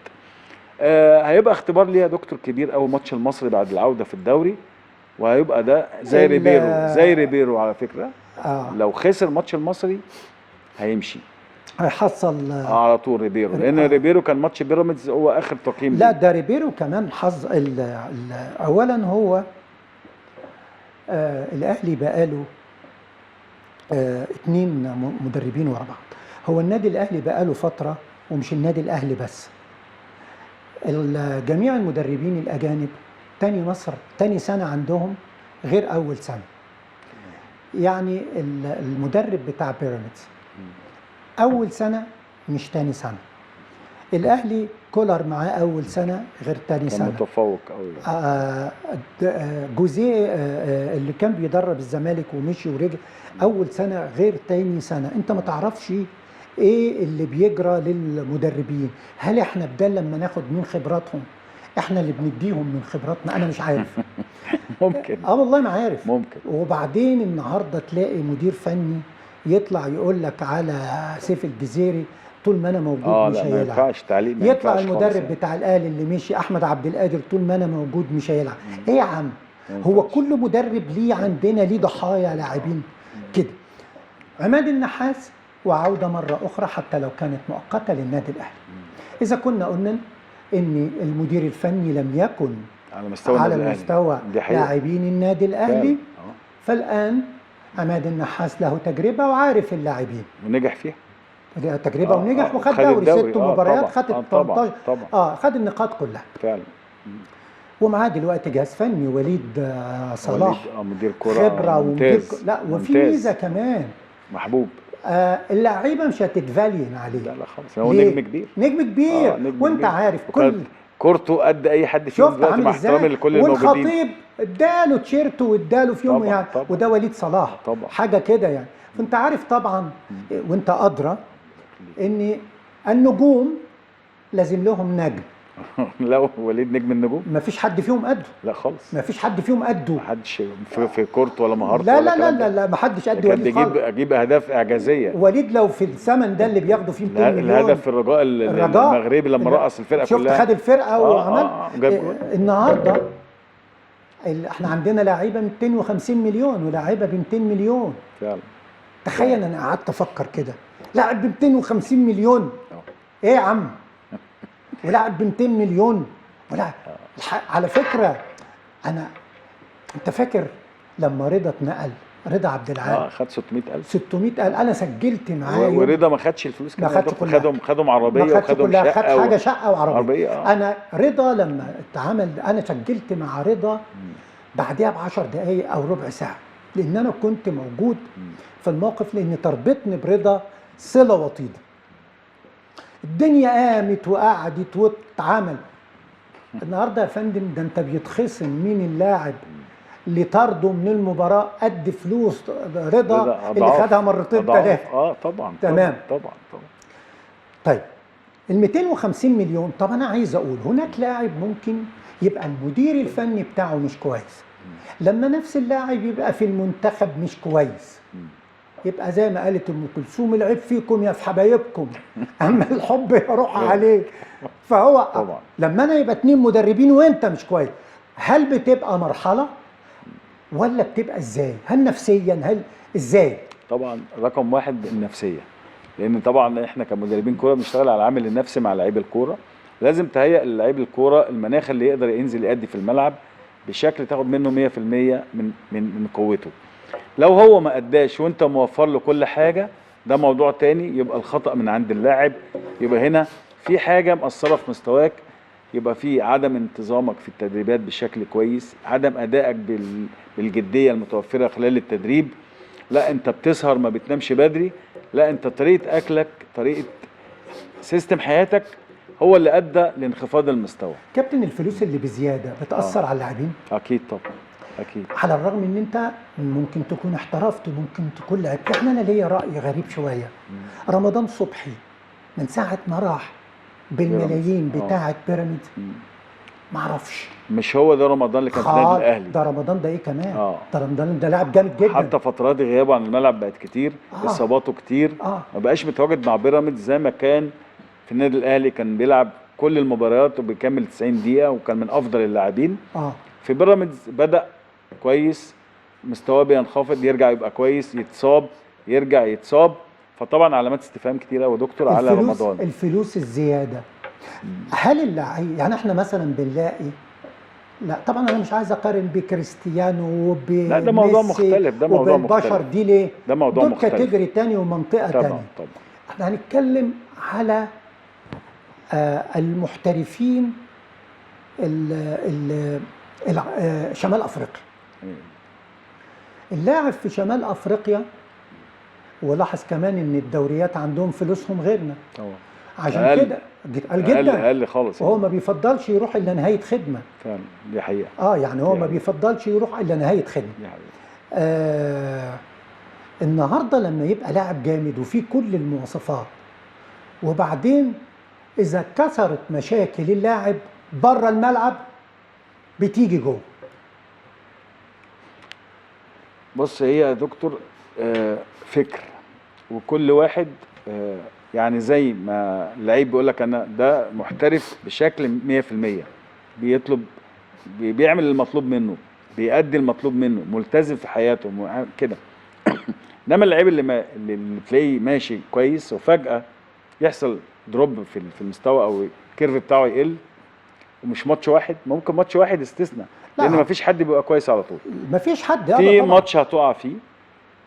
B: هيبقى اختبار ليه يا دكتور كبير قوي ماتش المصري بعد العودة في الدوري، وهيبقى ده زي ريبيرو، زي ريبيرو على فكرة. لو خسر ماتش المصري هيمشي،
A: هيحصل
B: على طول ريبيرو، لان ريبيرو كان ماتش بيراميدز هو اخر تقييم.
A: لا ده ريبيرو كمان حظ. اولا هو الاهلي بقاله 2 مدربين ورا بعض. هو النادي الاهلي بقاله فترة، ومش النادي الاهلي بس، جميع المدربين الاجانب تاني سنة عندهم غير اول سنة. يعني المدرب بتاع بيراميدز اول سنة مش تاني سنة. الاهلي كولر معاه اول سنة غير تاني سنة،
B: كان متفوق قوي.
A: جوزيه اللي كان بيدرب الزمالك ومشي ورجع اول سنة غير تاني سنة. انت ما تعرفش ايه اللي بيجرى للمدربين. هل احنا بدل لما ناخد من خبراتهم احنا اللي بنديهم من خبراتنا؟ انا مش عارف.
B: ممكن.
A: والله ما عارف.
B: ممكن.
A: وبعدين النهارده تلاقي مدير فني يطلع يقول لك على سيف الجزيري طول ما انا موجود مش هيلعب.
B: ما ينفعش تعليق، ما
A: يطلع المدرب بتاع الاهلي اللي مشي احمد عبد القادر طول ما انا موجود مش هيلعب. ايه يا عم؟ هو كل مدرب ليه عندنا ليه ضحايا لاعبين كده. عماد النحاس وعوده مرة اخرى حتى لو كانت مؤقتة للنادي الاهلي. اذا كنا قلنا ان المدير الفني لم يكن
B: على مستوى
A: على مستوى لاعبين النادي الاهلي، فالان عماد النحاس له تجربه وعارف اللاعبين
B: ونجح فيها
A: تجربه ونجح وخد دوري 6 مباريات، خد 18
B: طبعا.
A: خد النقاط كلها
B: فعلا.
A: ومعاه دلوقتي جهاز فني وليد صلاح،
B: وليد مدير كرة
A: خبره ومدير لا وفي ميزة كمان
B: محبوب.
A: اللعيبة مش هتتفالين عليه.
B: لا لا خالص، هو نجم كبير،
A: نجم كبير.
B: نجم
A: وانت
B: كبير.
A: عارف كل
B: كورته قد اي حد فيهم دلوقتي، مع احترامي لكل الموجودين.
A: والخطيب اداله تيشيرته واداله في يوم يعني طبعًا. وده وليد صلاح
B: طبعا.
A: حاجة كده يعني. فانت عارف طبعا وانت ادرى ان النجوم لازم لهم نجم.
B: لا وليد نجم النجوم،
A: ما فيش حد فيهم قده.
B: لا خالص،
A: ما فيش حد فيهم قده،
B: ما حدش في كورته ولا مهارته.
A: لا لا لا لا لا، ما حدش قد وليد خالص.
B: اجيب اهداف اعجازيه
A: وليد لو في الثمن ده اللي بياخده فيه 200 مليون.
B: الهدف في الرجاء المغربي لما رقص الفرقة كلها،
A: شفت خد الفرقة وعمل. النهارده احنا عندنا لعيبة 250 مليون ولاعيبه ب 200 مليون
B: فعلا.
A: تخيل انا قعدت افكر كده، لاعب ب 250 مليون ايه يا عم؟ ولاعب ب 200 مليون ولاعب. على فكرة انا، انت فاكر لما رضا اتنقل، رضا عبد العال
B: خد 600,000
A: 600,000. انا سجلت معاه
B: ورضا ما خدش الفلوس
A: كمان، ما خدش كلها،
B: خدهم عربية وخدهم شقه،
A: خد حاجة شقه وعربية. انا رضا لما اتعمل، انا سجلت مع رضا بعديها ب10 دقائق او ربع ساعة، لان انا كنت موجود في الموقف، لان تربطني برضا صله وطيدة. الدنيا قامت وقعدت واتعمل. النهارده يا فندم ده انت بيتخصم من اللاعب لطرده من المباراة قد فلوس رضا اللي خدها مرتين ثلاثة.
B: طبعا
A: تمام
B: طبعا طبعا.
A: طيب ال 250 مليون، طب انا عايز اقول هناك لاعب ممكن يبقى المدير الفني بتاعه مش كويس، لما نفس اللاعب يبقى في المنتخب مش كويس، يبقى زي ما قالت ام كلثوم العيب فيكم يا في حبايبكم، اما الحب يروح عليك. فهو
B: طبعا
A: لما انا يبقى 2 مدربين وانت مش كويس، هل بتبقى مرحلة ولا بتبقى ازاي؟ هل نفسيا؟ هل ازاي؟
B: طبعا رقم 1 النفسية، لان طبعا احنا كمدربين كورة بنشتغل على العامل النفسي مع لعيب الكورة. لازم تهيئ للعيب الكورة المناخ اللي يقدر ينزل يأدي في الملعب بشكل تاخد منه 100% من من من قوته. لو هو ما اداش وانت موفر له كل حاجة، ده موضوع تاني، يبقى الخطأ من عند اللاعب، يبقى هنا في حاجة مأثره في مستواك، يبقى في عدم انتظامك في التدريبات بشكل كويس، عدم ادائك بالجديه المتوفرة خلال التدريب، لا انت بتسهر ما بتنامش بدري، لا انت طريقه اكلك، طريقه system حياتك هو اللي ادى لانخفاض المستوى.
A: كابتن الفلوس اللي بزيادة بتاثر على اللاعبين؟
B: اكيد طبعا، اكيد.
A: على الرغم ان انت ممكن تكون احترفت وممكن تكون لعبت. احنا انا ليا راي غريب شوية. رمضان صبحي من ساعة ما راح بالملايين بتاعه بيراميدز معرفش،
B: مش هو ده رمضان اللي كان في النادي الاهلي.
A: ده رمضان ده ايه كمان؟ ده رمضان ده لاعب جامد جدا،
B: حتى فترات غيابه عن الملعب بقت كتير، اصاباته كتير، ما بقاش متواجد مع بيراميدز زي ما كان في النادي الاهلي كان بيلعب كل المباريات وبيكمل 90 دقيقة وكان من افضل اللاعبين. في بيراميدز بدا كويس، مستواه بينخفض، يرجع يبقى كويس، يتصاب، يرجع يتصاب. فطبعا علامات استفهام كتيرة يا دكتور على رمضان.
A: الفلوس الزيادة، هل اللعيب يعني احنا مثلا بنلاقي، لا طبعا انا مش عايز اقارن بكريستيانو وب
B: لا ده موضوع مختلف، ده موضوع
A: وبالبشر
B: مختلف،
A: دي ليه؟
B: ده موضوع
A: دول
B: مختلف،
A: category تاني ومنطقة
B: طبعا
A: تانية.
B: طبعا
A: احنا هنتكلم على المحترفين ال ال شمال افريقيا. اللاعب في شمال افريقيا، ولاحظ كمان ان الدوريات عندهم فلوسهم غيرنا
B: طبعا،
A: عشان كده جدا
B: اقل خالص،
A: وهو ما بيفضلش يروح الا نهاية خدمة.
B: فعلا دي حقيقة.
A: يعني هو ما بيفضلش يروح الا نهاية خدمة.
B: دي حقيقة.
A: النهارده لما يبقى لاعب جامد وفيه كل المواصفات، وبعدين اذا كثرت مشاكل اللاعب بره الملعب بتيجي جوه.
B: بص هي يا دكتور فكر، وكل واحد يعني زي ما اللعيب بيقول لك انا ده محترف بشكل 100%، بيطلب، بيعمل المطلوب منه، بيأدي المطلوب منه، ملتزم في حياته كده. انما اللعيب اللي تلاقيه ماشي كويس وفجأة يحصل drop في المستوى او ال curve بتاعه يقل، ومش ماتش واحد، ممكن ماتش واحد استثناء، لان مفيش حد بيبقى كويس على طول،
A: مفيش حد
B: في ماتش هتقع فيه،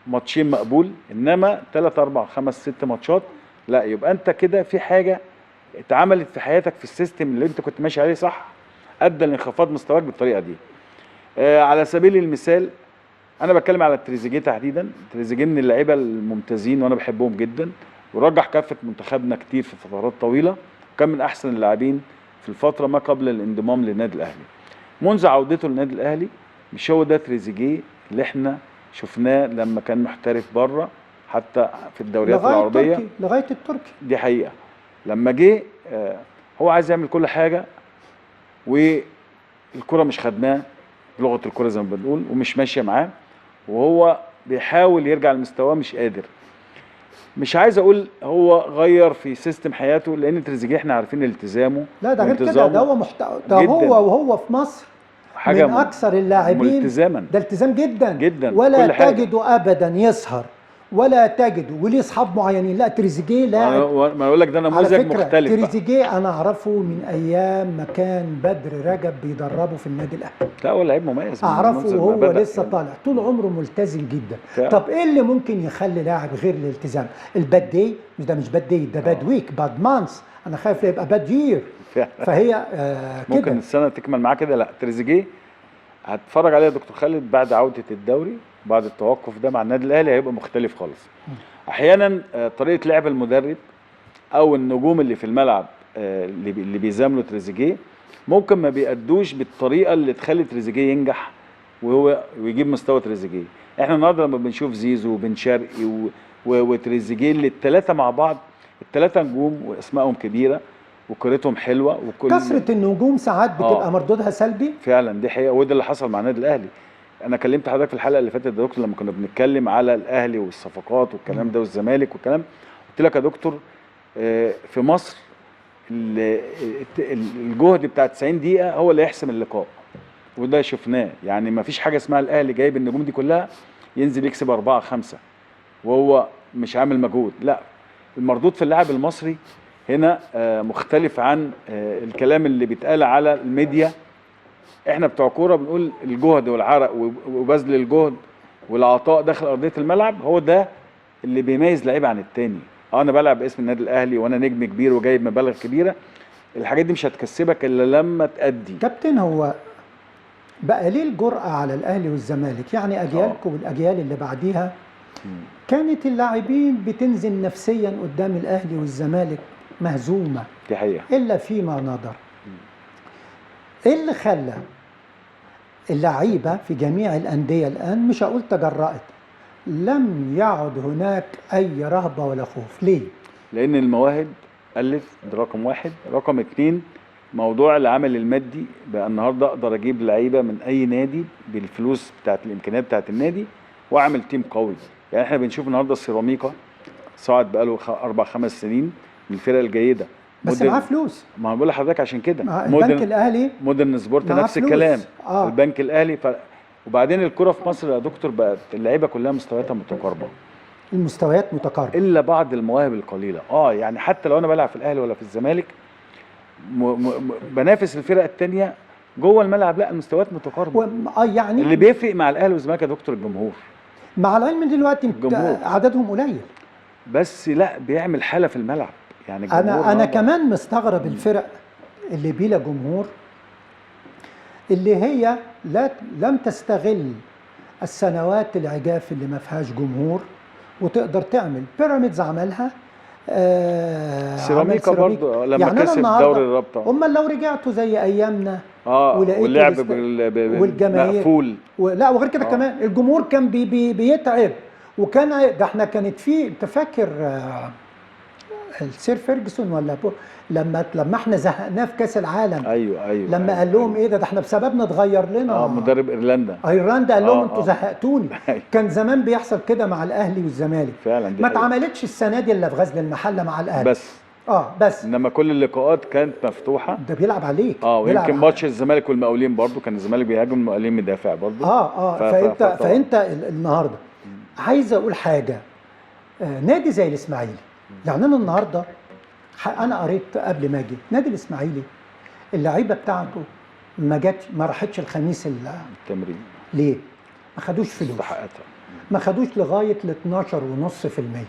B: ماتشين مقبول، انما 3 4 5 6 ماتشات لا، يبقى انت كده في حاجة اتعملت في حياتك في ال system اللي انت كنت ماشي عليه صح، ادى لانخفاض مستواك بالطريقة دي. على سبيل المثال انا بتكلم على تريزيجيه تحديدا. تريزيجيه من اللعيبة الممتازين وانا بحبهم جدا، ورجح كافة منتخبنا كتير في فترات طويلة، وكان من احسن اللاعبين في الفترة ما قبل الانضمام للنادي الاهلي. منذ عودته للنادي الاهلي مش هو ده تريزيجيه اللي احنا شفناه لما كان محترف بره حتى في الدوريات العربية
A: لغاية التركي.
B: دي حقيقة. لما جه هو عايز يعمل كل حاجة، والكره مش خدماه بلغه الكره زي ما بنقول، ومش ماشية معاه، وهو بيحاول يرجع لمستواه مش قادر. مش عايز اقول هو غير في system حياته، لان تريزيجيه احنا عارفين التزامه.
A: لا ده غير كده، ده هو ده هو وهو في مصر
B: حاجة
A: من اكثر اللاعبين
B: التزاما،
A: ده التزام جدا
B: جدا،
A: ولا تجده ابدا يسهر، ولا تجده وليه اصحاب معينين. لا تريزيجيه لاعب،
B: ما اقول لك ده نموذج مختلف.
A: تريزيجيه انا اعرفه من ايام ما كان بدر رجب بيدربه في النادي الاهلي.
B: لا هو لعيب مميز،
A: اعرفه وهو لسه يعني طالع، طول عمره ملتزم جدا. طب ايه اللي ممكن يخلي لاعب غير الالتزام؟ ال bad day، مش ده مش bad day، ده bad week، bad month، انا خايف يبقى bad year. فهي كده
B: ممكن السنة تكمل معاه كده. لا تريزيجيه هتفرج عليه يا دكتور خالد بعد عوده الدوري، بعد التوقف ده مع النادي الاهلي هيبقى مختلف خالص. احيانا طريقه لعب المدرب او النجوم اللي في الملعب اللي بيزاملوا تريزيجيه ممكن ما بيأدوش بالطريقة اللي تخلي تريزيجيه ينجح وهو ويجيب مستوى تريزيجيه. احنا النهارده لما بنشوف زيزو وبن شرقي وتريزيجيه اللي الثلاثة مع بعض، الثلاثة نجوم واسمائهم كبيرة وكورتهم حلوة، وكل
A: كثرة النجوم ساعات بتبقى مردودها سلبي.
B: فعلا دي حقيقة، وده اللي حصل مع النادي الاهلي. انا كلمت حضرتك في الحلقة اللي فاتت يا دكتور لما كنا بنتكلم على الاهلي والصفقات والكلام ده والزمالك والكلام، قلت لك يا دكتور في مصر الجهد بتاع 90 دقيقة هو اللي يحسم اللقاء، وده شفناه. يعني ما فيش حاجة اسمها الاهلي جايب النجوم دي كلها ينزل يكسب 4 5 وهو مش عامل مجهود. لا، المردود في اللاعب المصري هنا مختلف عن الكلام اللي بيتقال على الميديا. احنا بتوع كورة بنقول الجهد والعرق وبذل الجهد والعطاء داخل ارضية الملعب هو ده اللي بيميز لعيب عن التاني. انا بلعب باسم النادي الاهلي وانا نجم كبير وجايب مبالغ كبيرة، الحاجات دي مش هتكسبك الا لما تأدي.
A: كابتن، هو بقى ليه الجرأة على الاهلي والزمالك؟ يعني اجيالكم والاجيال اللي بعديها كانت اللاعبين بتنزل نفسيا قدام الاهلي والزمالك مهزومه،
B: دي حقيقة،
A: الا فيما نظر. ايه اللي خلى اللعيبة في جميع الاندية الان، مش هقول تجرأت، لم يعد هناك اي رهبة ولا خوف؟ ليه؟
B: لان المواهب قلت، ده رقم واحد. رقم اتنين، موضوع العمل المادي بقى النهارده اقدر اجيب لعيبة من اي نادي بالفلوس بتاعت الامكانيات بتاعت النادي واعمل team قوي. يعني احنا بنشوف النهارده سيراميكا صعد بقاله 4 5 سنين من الفرق الجيدة،
A: بس معاه فلوس.
B: ما بقول لحضرتك عشان كده
A: البنك الاهلي،
B: مودرن سبورت نفس الكلام. البنك الاهلي. وبعدين الكره في مصر يا دكتور بقت اللعيبة كلها مستوياتها متقاربة،
A: المستويات متقاربة
B: الا بعض المواهب القليلة. يعني حتى لو انا بلعب في الاهلي ولا في الزمالك بنافس الفرق الثانية جوه الملعب، لا المستويات متقاربة.
A: يعني
B: اللي بيفرق مع الاهلي والزمالك يا دكتور الجمهور.
A: مع العلم دلوقتي عددهم قليل،
B: بس لا بيعمل حاله في الملعب. يعني
A: انا كمان مستغرب الفرق اللي بلا جمهور، اللي هي لم تستغل السنوات العجاف اللي ما فيهاش جمهور وتقدر تعمل. بيراميدز عملها،
B: سيراميكا برضه لما يعني كسب دوري الرابطة.
A: امال لو رجعتوا زي ايامنا
B: واللعب
A: والجماهير
B: مقفول
A: لا وغير كده كمان الجمهور كان بي بي بيتعب، وكان ده احنا كانت في، انت فاكر السير فيرجسون ولا لما احنا زهقناه في كاس العالم؟
B: ايوه
A: لما
B: أيوة
A: قال لهم
B: أيوة.
A: ايه ده احنا بسببنا اتغير لنا
B: مدرب ايرلندا
A: قال لهم انتوا زهقتوني. كان زمان بيحصل كده مع الاهلي والزمالك
B: فعلا.
A: ما اتعملتش السنة دي الا في غزل المحلة مع الاهلي
B: بس.
A: بس
B: انما كل اللقاءات كانت مفتوحة.
A: ده بيلعب عليك.
B: ويمكن ماتش الزمالك والمقاولين برضو كان الزمالك بيهاجم المقاولين مدافع برضو.
A: فانت النهارده عايز اقول حاجة. نادي زي الاسماعيلي، يعني انا النهارده انا قريت قبل ما اجي نادي الاسماعيلي اللعيبة بتاعته ما جت، ما راحتش الخميس
B: التمرين.
A: ليه؟ ما خدوش فلوس، ما خدوش لغاية ال 12.5%،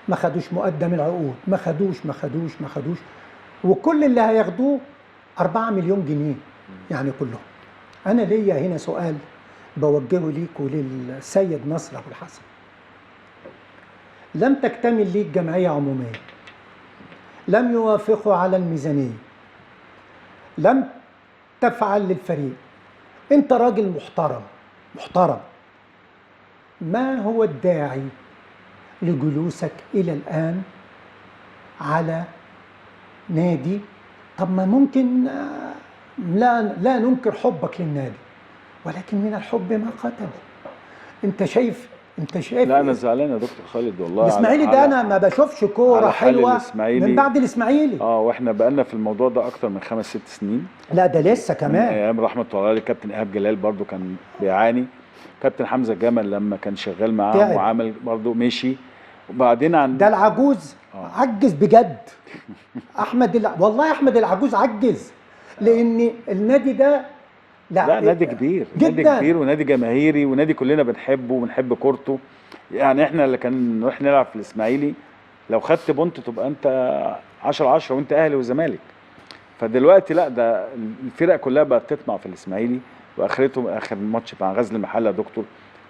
A: ما خدوش مقدم العقود، ما خدوش، وكل اللي هياخدوه 4 مليون جنيه يعني كلهم. انا ليا هنا سؤال بوجهه ليك وللسيد نصر ابو الحسن. لم تكتمل ليك جمعية عمومية، لم يوافقوا على الميزانية، لم تفعل للفريق، انت راجل محترم محترم، ما هو الداعي لجلوسك إلى الآن على نادي؟ طب ما ممكن لا ننكر حبك للنادي، ولكن من الحب ما قتل. انت شايف
B: لا انا زعلان يا دكتور خالد والله.
A: الاسماعيلي ده انا ما بشوفش كورة حلوة من بعد الاسماعيلي.
B: واحنا بقالنا في الموضوع ده اكتر من 5 6 سنين.
A: لا ده لسه كمان
B: ايام رحمه الله عليه كابتن ايهاب جلال برضو كان بيعاني، كابتن حمزة جمل لما كان شغال معاهم وعمل برضو مشي، وبعدين عن
A: ده العجوز عجز بجد. والله احمد العجوز عجز، لان النادي ده
B: لا نادي كبير جداً. نادي كبير ونادي جماهيري ونادي كلنا بنحبه وبنحب كورته. يعني احنا اللي كان نروح نلعب في الاسماعيلي لو خدت بونت تبقى انت 10-10 وانت اهلي وزمالك. فدلوقتي لا، ده الفرق كلها بقت تطمع في الاسماعيلي، واخرته اخر ماتش مع غزل المحلة يا دكتور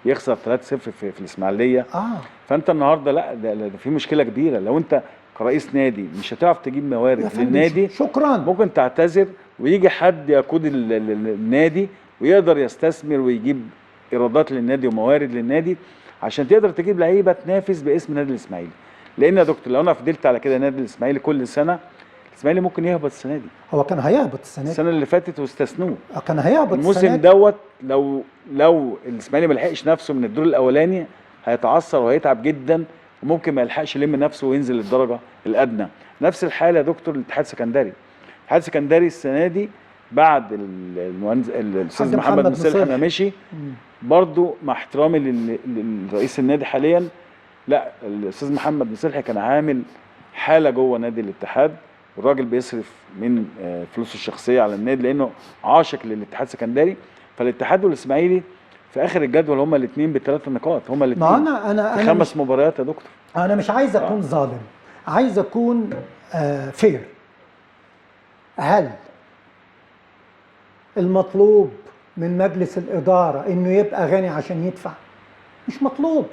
B: يخسر 3-0 في الاسماعيلية. فانت النهارده لا ده في مشكلة كبيرة. لو انت كرئيس نادي مش هتعرف تجيب موارد للنادي،
A: شكرا،
B: ممكن تعتذر ويجي حد يقود النادي ويقدر يستثمر ويجيب ايرادات للنادي وموارد للنادي عشان تقدر تجيب لعيبة تنافس باسم نادي الاسماعيلي. لان يا دكتور لو انا فضلت على كده نادي الاسماعيلي كل سنة، الاسماعيلي ممكن يهبط السنة دي.
A: هو كان هيهبط السنة دي،
B: السنة اللي فاتت واستثنوه،
A: كان هيهبط
B: الموسم دوت. لو الاسماعيلي ما لحقش نفسه من الدور الاولاني هيتعثر وهيتعب جدا، وممكن ما يلحقش يلم نفسه وينزل للدرجة الادنى. نفس الحالة يا دكتور الاتحاد السكندري. الاتحاد السكندري السنة دي بعد المهندس الاستاذ محمد مصلحي ما مشي، برضو مع احترامي للرئيس النادي حاليا، لا الاستاذ محمد مصلحي كان عامل حاله جوه نادي الاتحاد، والراجل بيصرف من فلوسه الشخصية على النادي لانه عاشق للاتحاد السكندري. فالاتحاد والاسماعيلي في اخر الجدول هما الاثنين بثلاث نقاط، هما الاثنين.
A: ما انا
B: في 5 مباريات يا دكتور.
A: انا مش عايز اكون ظالم، عايز اكون fair. هل المطلوب من مجلس الادارة انه يبقى غني عشان يدفع؟ مش مطلوب،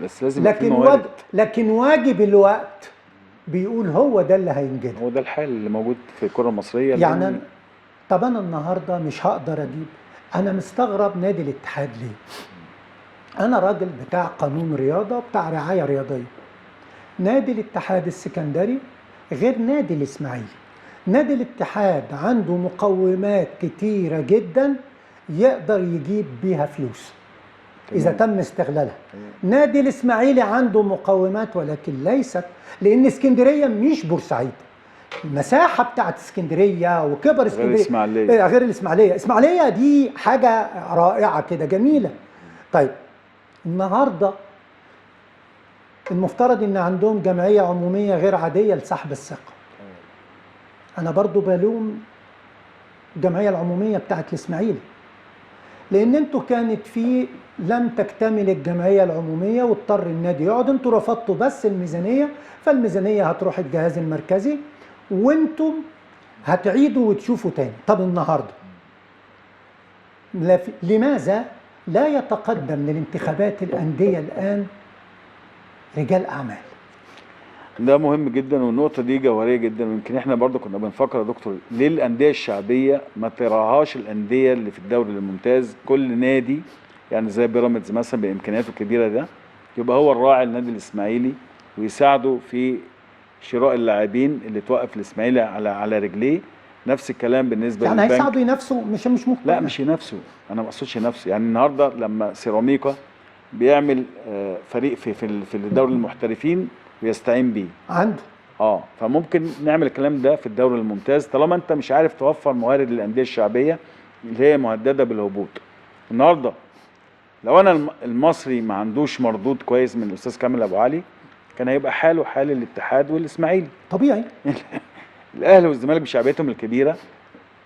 B: بس لازم يبقى في موارد.
A: لكن واجب الوقت بيقول هو ده اللي هينجده،
B: هو ده الحال اللي موجود في الكره المصرية.
A: يعني طب انا النهارده مش هقدر اجيب. انا مستغرب نادي الاتحاد ليه؟ انا راجل بتاع قانون رياضة، بتاع رعاية رياضية. نادي الاتحاد السكندري غير نادي الاسماعيلي. نادي الاتحاد عنده مقومات كتيرة جدا يقدر يجيب بيها فلوس اذا تم استغلالها. نادي الاسماعيلي عنده مقومات ولكن ليست، لان اسكندرية مش بورسعيد. المساحة بتاعت اسكندرية وكبر اسكندرية
B: غير الاسماعيلية.
A: غير الاسماعيلية، الاسماعيلية دي حاجة رائعة كده جميلة. طيب النهارده المفترض ان عندهم جمعية عموميه غير عادية لسحب الثقة. انا برضو بلوم الجمعية العمومية بتاعت الاسماعيلي، لان انتوا كانت في لم تكتمل الجمعية العمومية واضطر النادي يقعد، انتوا رفضتوا بس الميزانية، فالميزانيه هتروح الجهاز المركزي وانتم هتعيدوا وتشوفوا تاني. طب النهارده لماذا لا يتقدم للانتخابات الاندية الان رجال اعمال؟
B: ده مهم جدا، والنقطة دي جوهرية جدا. ويمكن احنا برضو كنا بنفكر يا دكتور ليه الاندية الشعبية ما تراهاش الاندية اللي في الدوري الممتاز؟ كل نادي يعني زي بيراميدز مثلا بامكانياته الكبيرة ده يبقى هو الراعي للنادي الاسماعيلي ويساعده في شراء اللاعبين اللي توقف الاسماعيلي على رجليه. نفس الكلام بالنسبة
A: يعني
B: للبنك.
A: هيساعدوا ينافسوا؟ مش مقتنع.
B: لا مش ينافسوا، انا ما اقصدش ينافسوا. يعني النهارده لما سيراميكا بيعمل فريق في الدوري المحترفين ويستعين بيه
A: عنده
B: فممكن نعمل الكلام ده في الدوري الممتاز طالما انت مش عارف توفر موارد للاندية الشعبية اللي هي مهددة بالهبوط. النهارده لو انا المصري ما عندوش مردود كويس من الاستاذ كامل ابو علي كان هيبقى حاله حال الاتحاد والاسماعيلي
A: طبيعي.
B: الاهلي والزمالك بشعبيتهم الكبيرة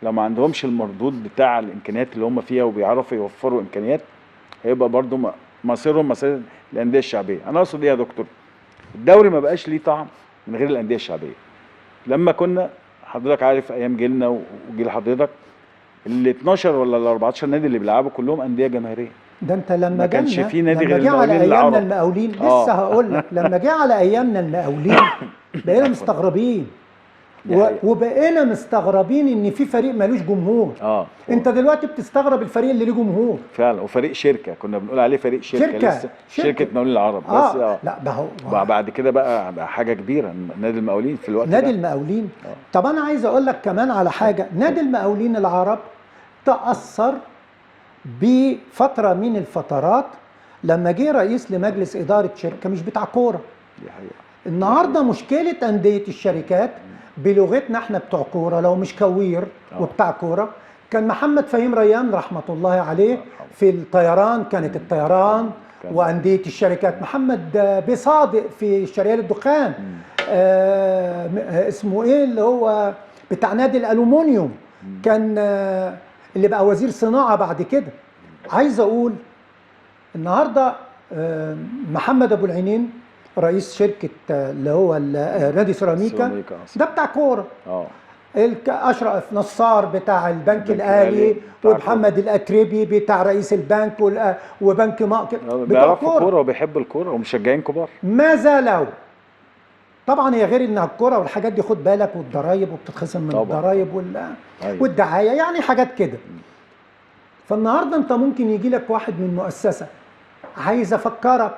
B: لو ما عندهمش المردود بتاع الامكانيات اللي هم فيها وبيعرفوا يوفروا امكانيات هيبقى برضو مصيرهم مصير الاندية الشعبية. انا اقصد ايه يا دكتور؟ الدوري ما بقاش ليه طعم من غير الاندية الشعبية. لما كنا حضرتك عارف ايام جيلنا وجيل حضرتك ال 12 ولا ال 14 نادي اللي بيلعبوا كلهم اندية جماهيرية.
A: ده انت لما
B: ما كانش في نادي غير
A: لما جه على
B: المقاولين
A: ايامنا
B: العرب.
A: المقاولين لسه هقول لك لما جه على ايامنا المقاولين بقينا مستغربين وبقينا مستغربين ان في فريق مالوش جمهور. انت دلوقتي بتستغرب الفريق اللي ليه جمهور
B: فعلا. وفريق شركة كنا بنقول عليه فريق شركة لسه شركة مقاولين العرب بس
A: لا ده هو
B: بعد كده بقى حاجة كبيرة نادي المقاولين في الوقت
A: نادي المقاولين. طب انا عايز اقول لك كمان على حاجة، نادي المقاولين العرب تاثر بفترة من الفترات لما جه رئيس لمجلس ادارة شركة مش بتاع كورة.
B: دي حقيقة.
A: النهارده مشكلة اندية الشركات بلغتنا احنا بتوع كورة، لو مش كوير وبتاع كورة، كان محمد فهيم ريان رحمه الله عليه في الطيران، كانت الطيران وانديه الشركات، محمد بصادق في الشرقية للدخان، اسمه ايه اللي هو بتاع نادي الالومنيوم كان اللي بقى وزير صناعة بعد كده. عايز اقول النهارده محمد ابو العينين رئيس شركة اللي هو نادي سيراميكا ده بتاع كورة. اشرف نصار بتاع البنك الاهلي، ومحمد الاتربي بتاع رئيس البنك وبنك
B: بتاع كورة وبيحب الكورة ومشجعين كبار.
A: ماذا لو طبعا هي غير انها الكورة والحاجات دي خد بالك، والضرايب وبتتخصم من الضرايب والدعايه، يعني حاجات كده. فالنهارده انت ممكن يجي لك واحد من مؤسسة، عايز افكرك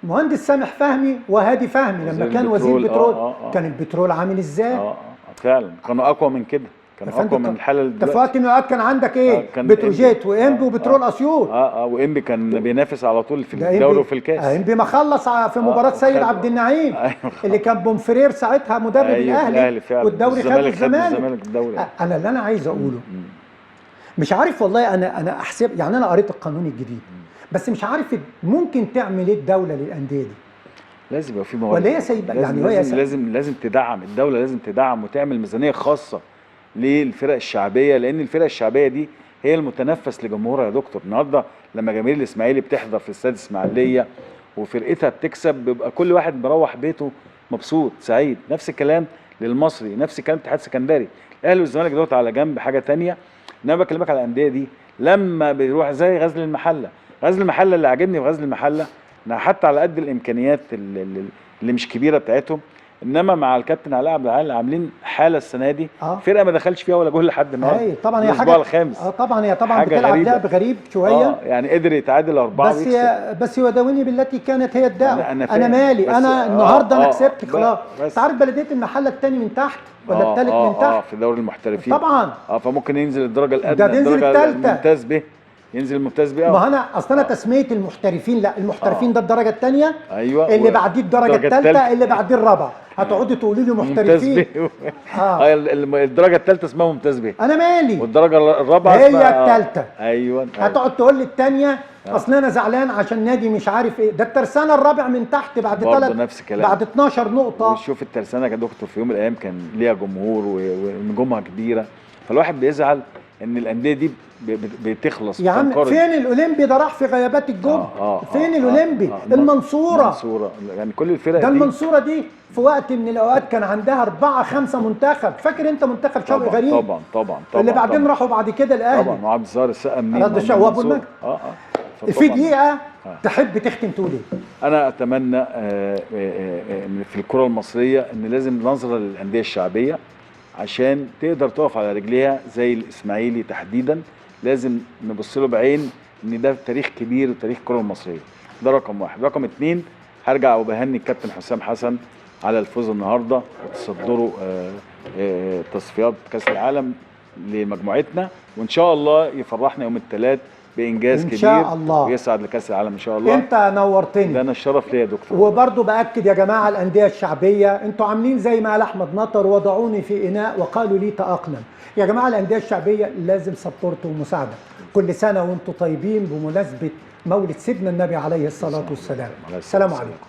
A: مهندس سامح فهمي وهادي فهمي لما كان وزير بترول كان البترول عامل ازاي؟
B: فعلا كانوا اقوى من كده، كانوا اقوى من الحالة
A: دلوقتي. انت في وقت من الاوقات كان عندك ايه؟ كان بتروجيت وانبي وبترول اسيوط.
B: وانبي كان بينافس على طول في الدوري وفي الكاس.
A: انبي ما خلص في مباراة سيد عبد النعيم اللي كان بومفرير ساعتها مدرب الاهلي والدوري خد الزمالك. انا اللي انا عايز اقوله مش عارف والله، انا احسب يعني، انا قريت القانون الجديد بس مش عارف ممكن تعمل ايه الدولة للاندية دي.
B: لازم يبقى في موارد
A: ولا هي سايبه يعني،
B: لازم لازم لازم تدعم الدولة، لازم تدعم وتعمل ميزانية خاصة للفرق الشعبية، لان الفرق الشعبية دي هي المتنفس لجمهورها يا دكتور. النهارده لما جماهير الاسماعيلي بتحضر في استاد الاسماعيلية وفرقتها بتكسب بيبقى كل واحد مروح بيته مبسوط سعيد. نفس الكلام للمصري، نفس الكلام اتحاد سكندري. الاهلي والزمالك دوت على جنب حاجة ثانية، انما بكلمك على الاندية دي لما بيروح زي غزل المحلة. غزل المحلة اللي عاجبني في غزل المحلة انها حتى على قد الامكانيات اللي مش كبيرة بتاعتهم، انما مع الكابتن علاء عبد العال عاملين حاله السنة دي. فرقه ما دخلش فيها ولا جول لحد النهارده.
A: طبعا هي حاجة
B: الخامس.
A: طبعا هي طبعا بتلعب لعب غريب شوية،
B: يعني قدر يتعادل 4
A: بس بس يداويني بالتي كانت هي الدعوة. انا مالي، انا النهارده انا كسبت خلاص. انت عارف بلديه المحلة الثاني من تحت ولا الثالث من تحت
B: في دوري المحترفين
A: طبعا.
B: فممكن ينزل الدرجة الادنى،
A: ده ينزل الثالثة
B: الممتاز به، ينزل الممتاز بيه.
A: ما انا اصل انا تسميه المحترفين، لا المحترفين ده الدرجة الثانية،
B: ايوه،
A: اللي بعديه الدرجة الثالثة، اللي بعديه الرابعة. هتقعدوا تقولوا لي
B: ممتاز
A: محترفين.
B: ب. الدرجة الثالثة اسمها ممتاز ب.
A: انا مالي.
B: والدرجة الرابعة
A: هي
B: اسمها
A: الثالثة.
B: ايوه.
A: هتقعد تقول لي الثانية اصل انا زعلان عشان نادي مش عارف ايه، ده الترسانه الرابع من تحت بعد
B: برضه
A: ثلاث
B: نفس الكلام.
A: بعد 12 نقطة.
B: وشوف الترسانه يا دكتور في يوم من الايام كان ليها جمهور ونجومها كبيرة، فالواحد بيزعل ان الاندية دي بتخلص
A: يا عم
B: بتنقرض.
A: فين الاولمبي ده؟ راح في غيابات الجب. فين الاولمبي؟ المنصورة.
B: المنصورة، يعني كل الفرق
A: ده
B: دي.
A: المنصورة دي في وقت من الاوقات كان عندها 4 5 منتخب، فاكر انت منتخب شوقي
B: طبعا
A: غريب؟
B: طبعا طبعا طبعا
A: اللي بعدين
B: طبعا.
A: راحوا بعد كده الاهلي.
B: طبعا، وعبد الظاهر السقا منين؟
A: رد الشوق وأبو المجد. في دقيقة تحب تختم تقول ايه؟
B: انا اتمنى في الكره المصرية ان لازم نظره للاندية الشعبية عشان تقدر تقف على رجليها، زي الاسماعيلي تحديدا لازم نبص له بعين ان ده تاريخ كبير وتاريخ الكره المصرية. ده رقم واحد. رقم 2، هرجع وبهني الكابتن حسام حسن على الفوز النهارده وتصدره تصفيات كاس العالم لمجموعتنا، وان شاء الله يفرحنا يوم الثلاث بانجاز
A: إن
B: كبير
A: شاء الله.
B: ويسعد لكاس العالم ان شاء الله.
A: انت نورتني.
B: ده انا الشرف ليا يا دكتور.
A: وبرضه باكد يا جماعة الاندية الشعبية انتوا عاملين زي ما قال احمد مطر، وضعوني في اناء وقالوا لي تاقلم. يا جماعة الاندية الشعبية لازم support ومساعدة. كل سنة وانتوا طيبين بمناسبة مولد سيدنا النبي عليه الصلاة والسلام. السلام عليكم.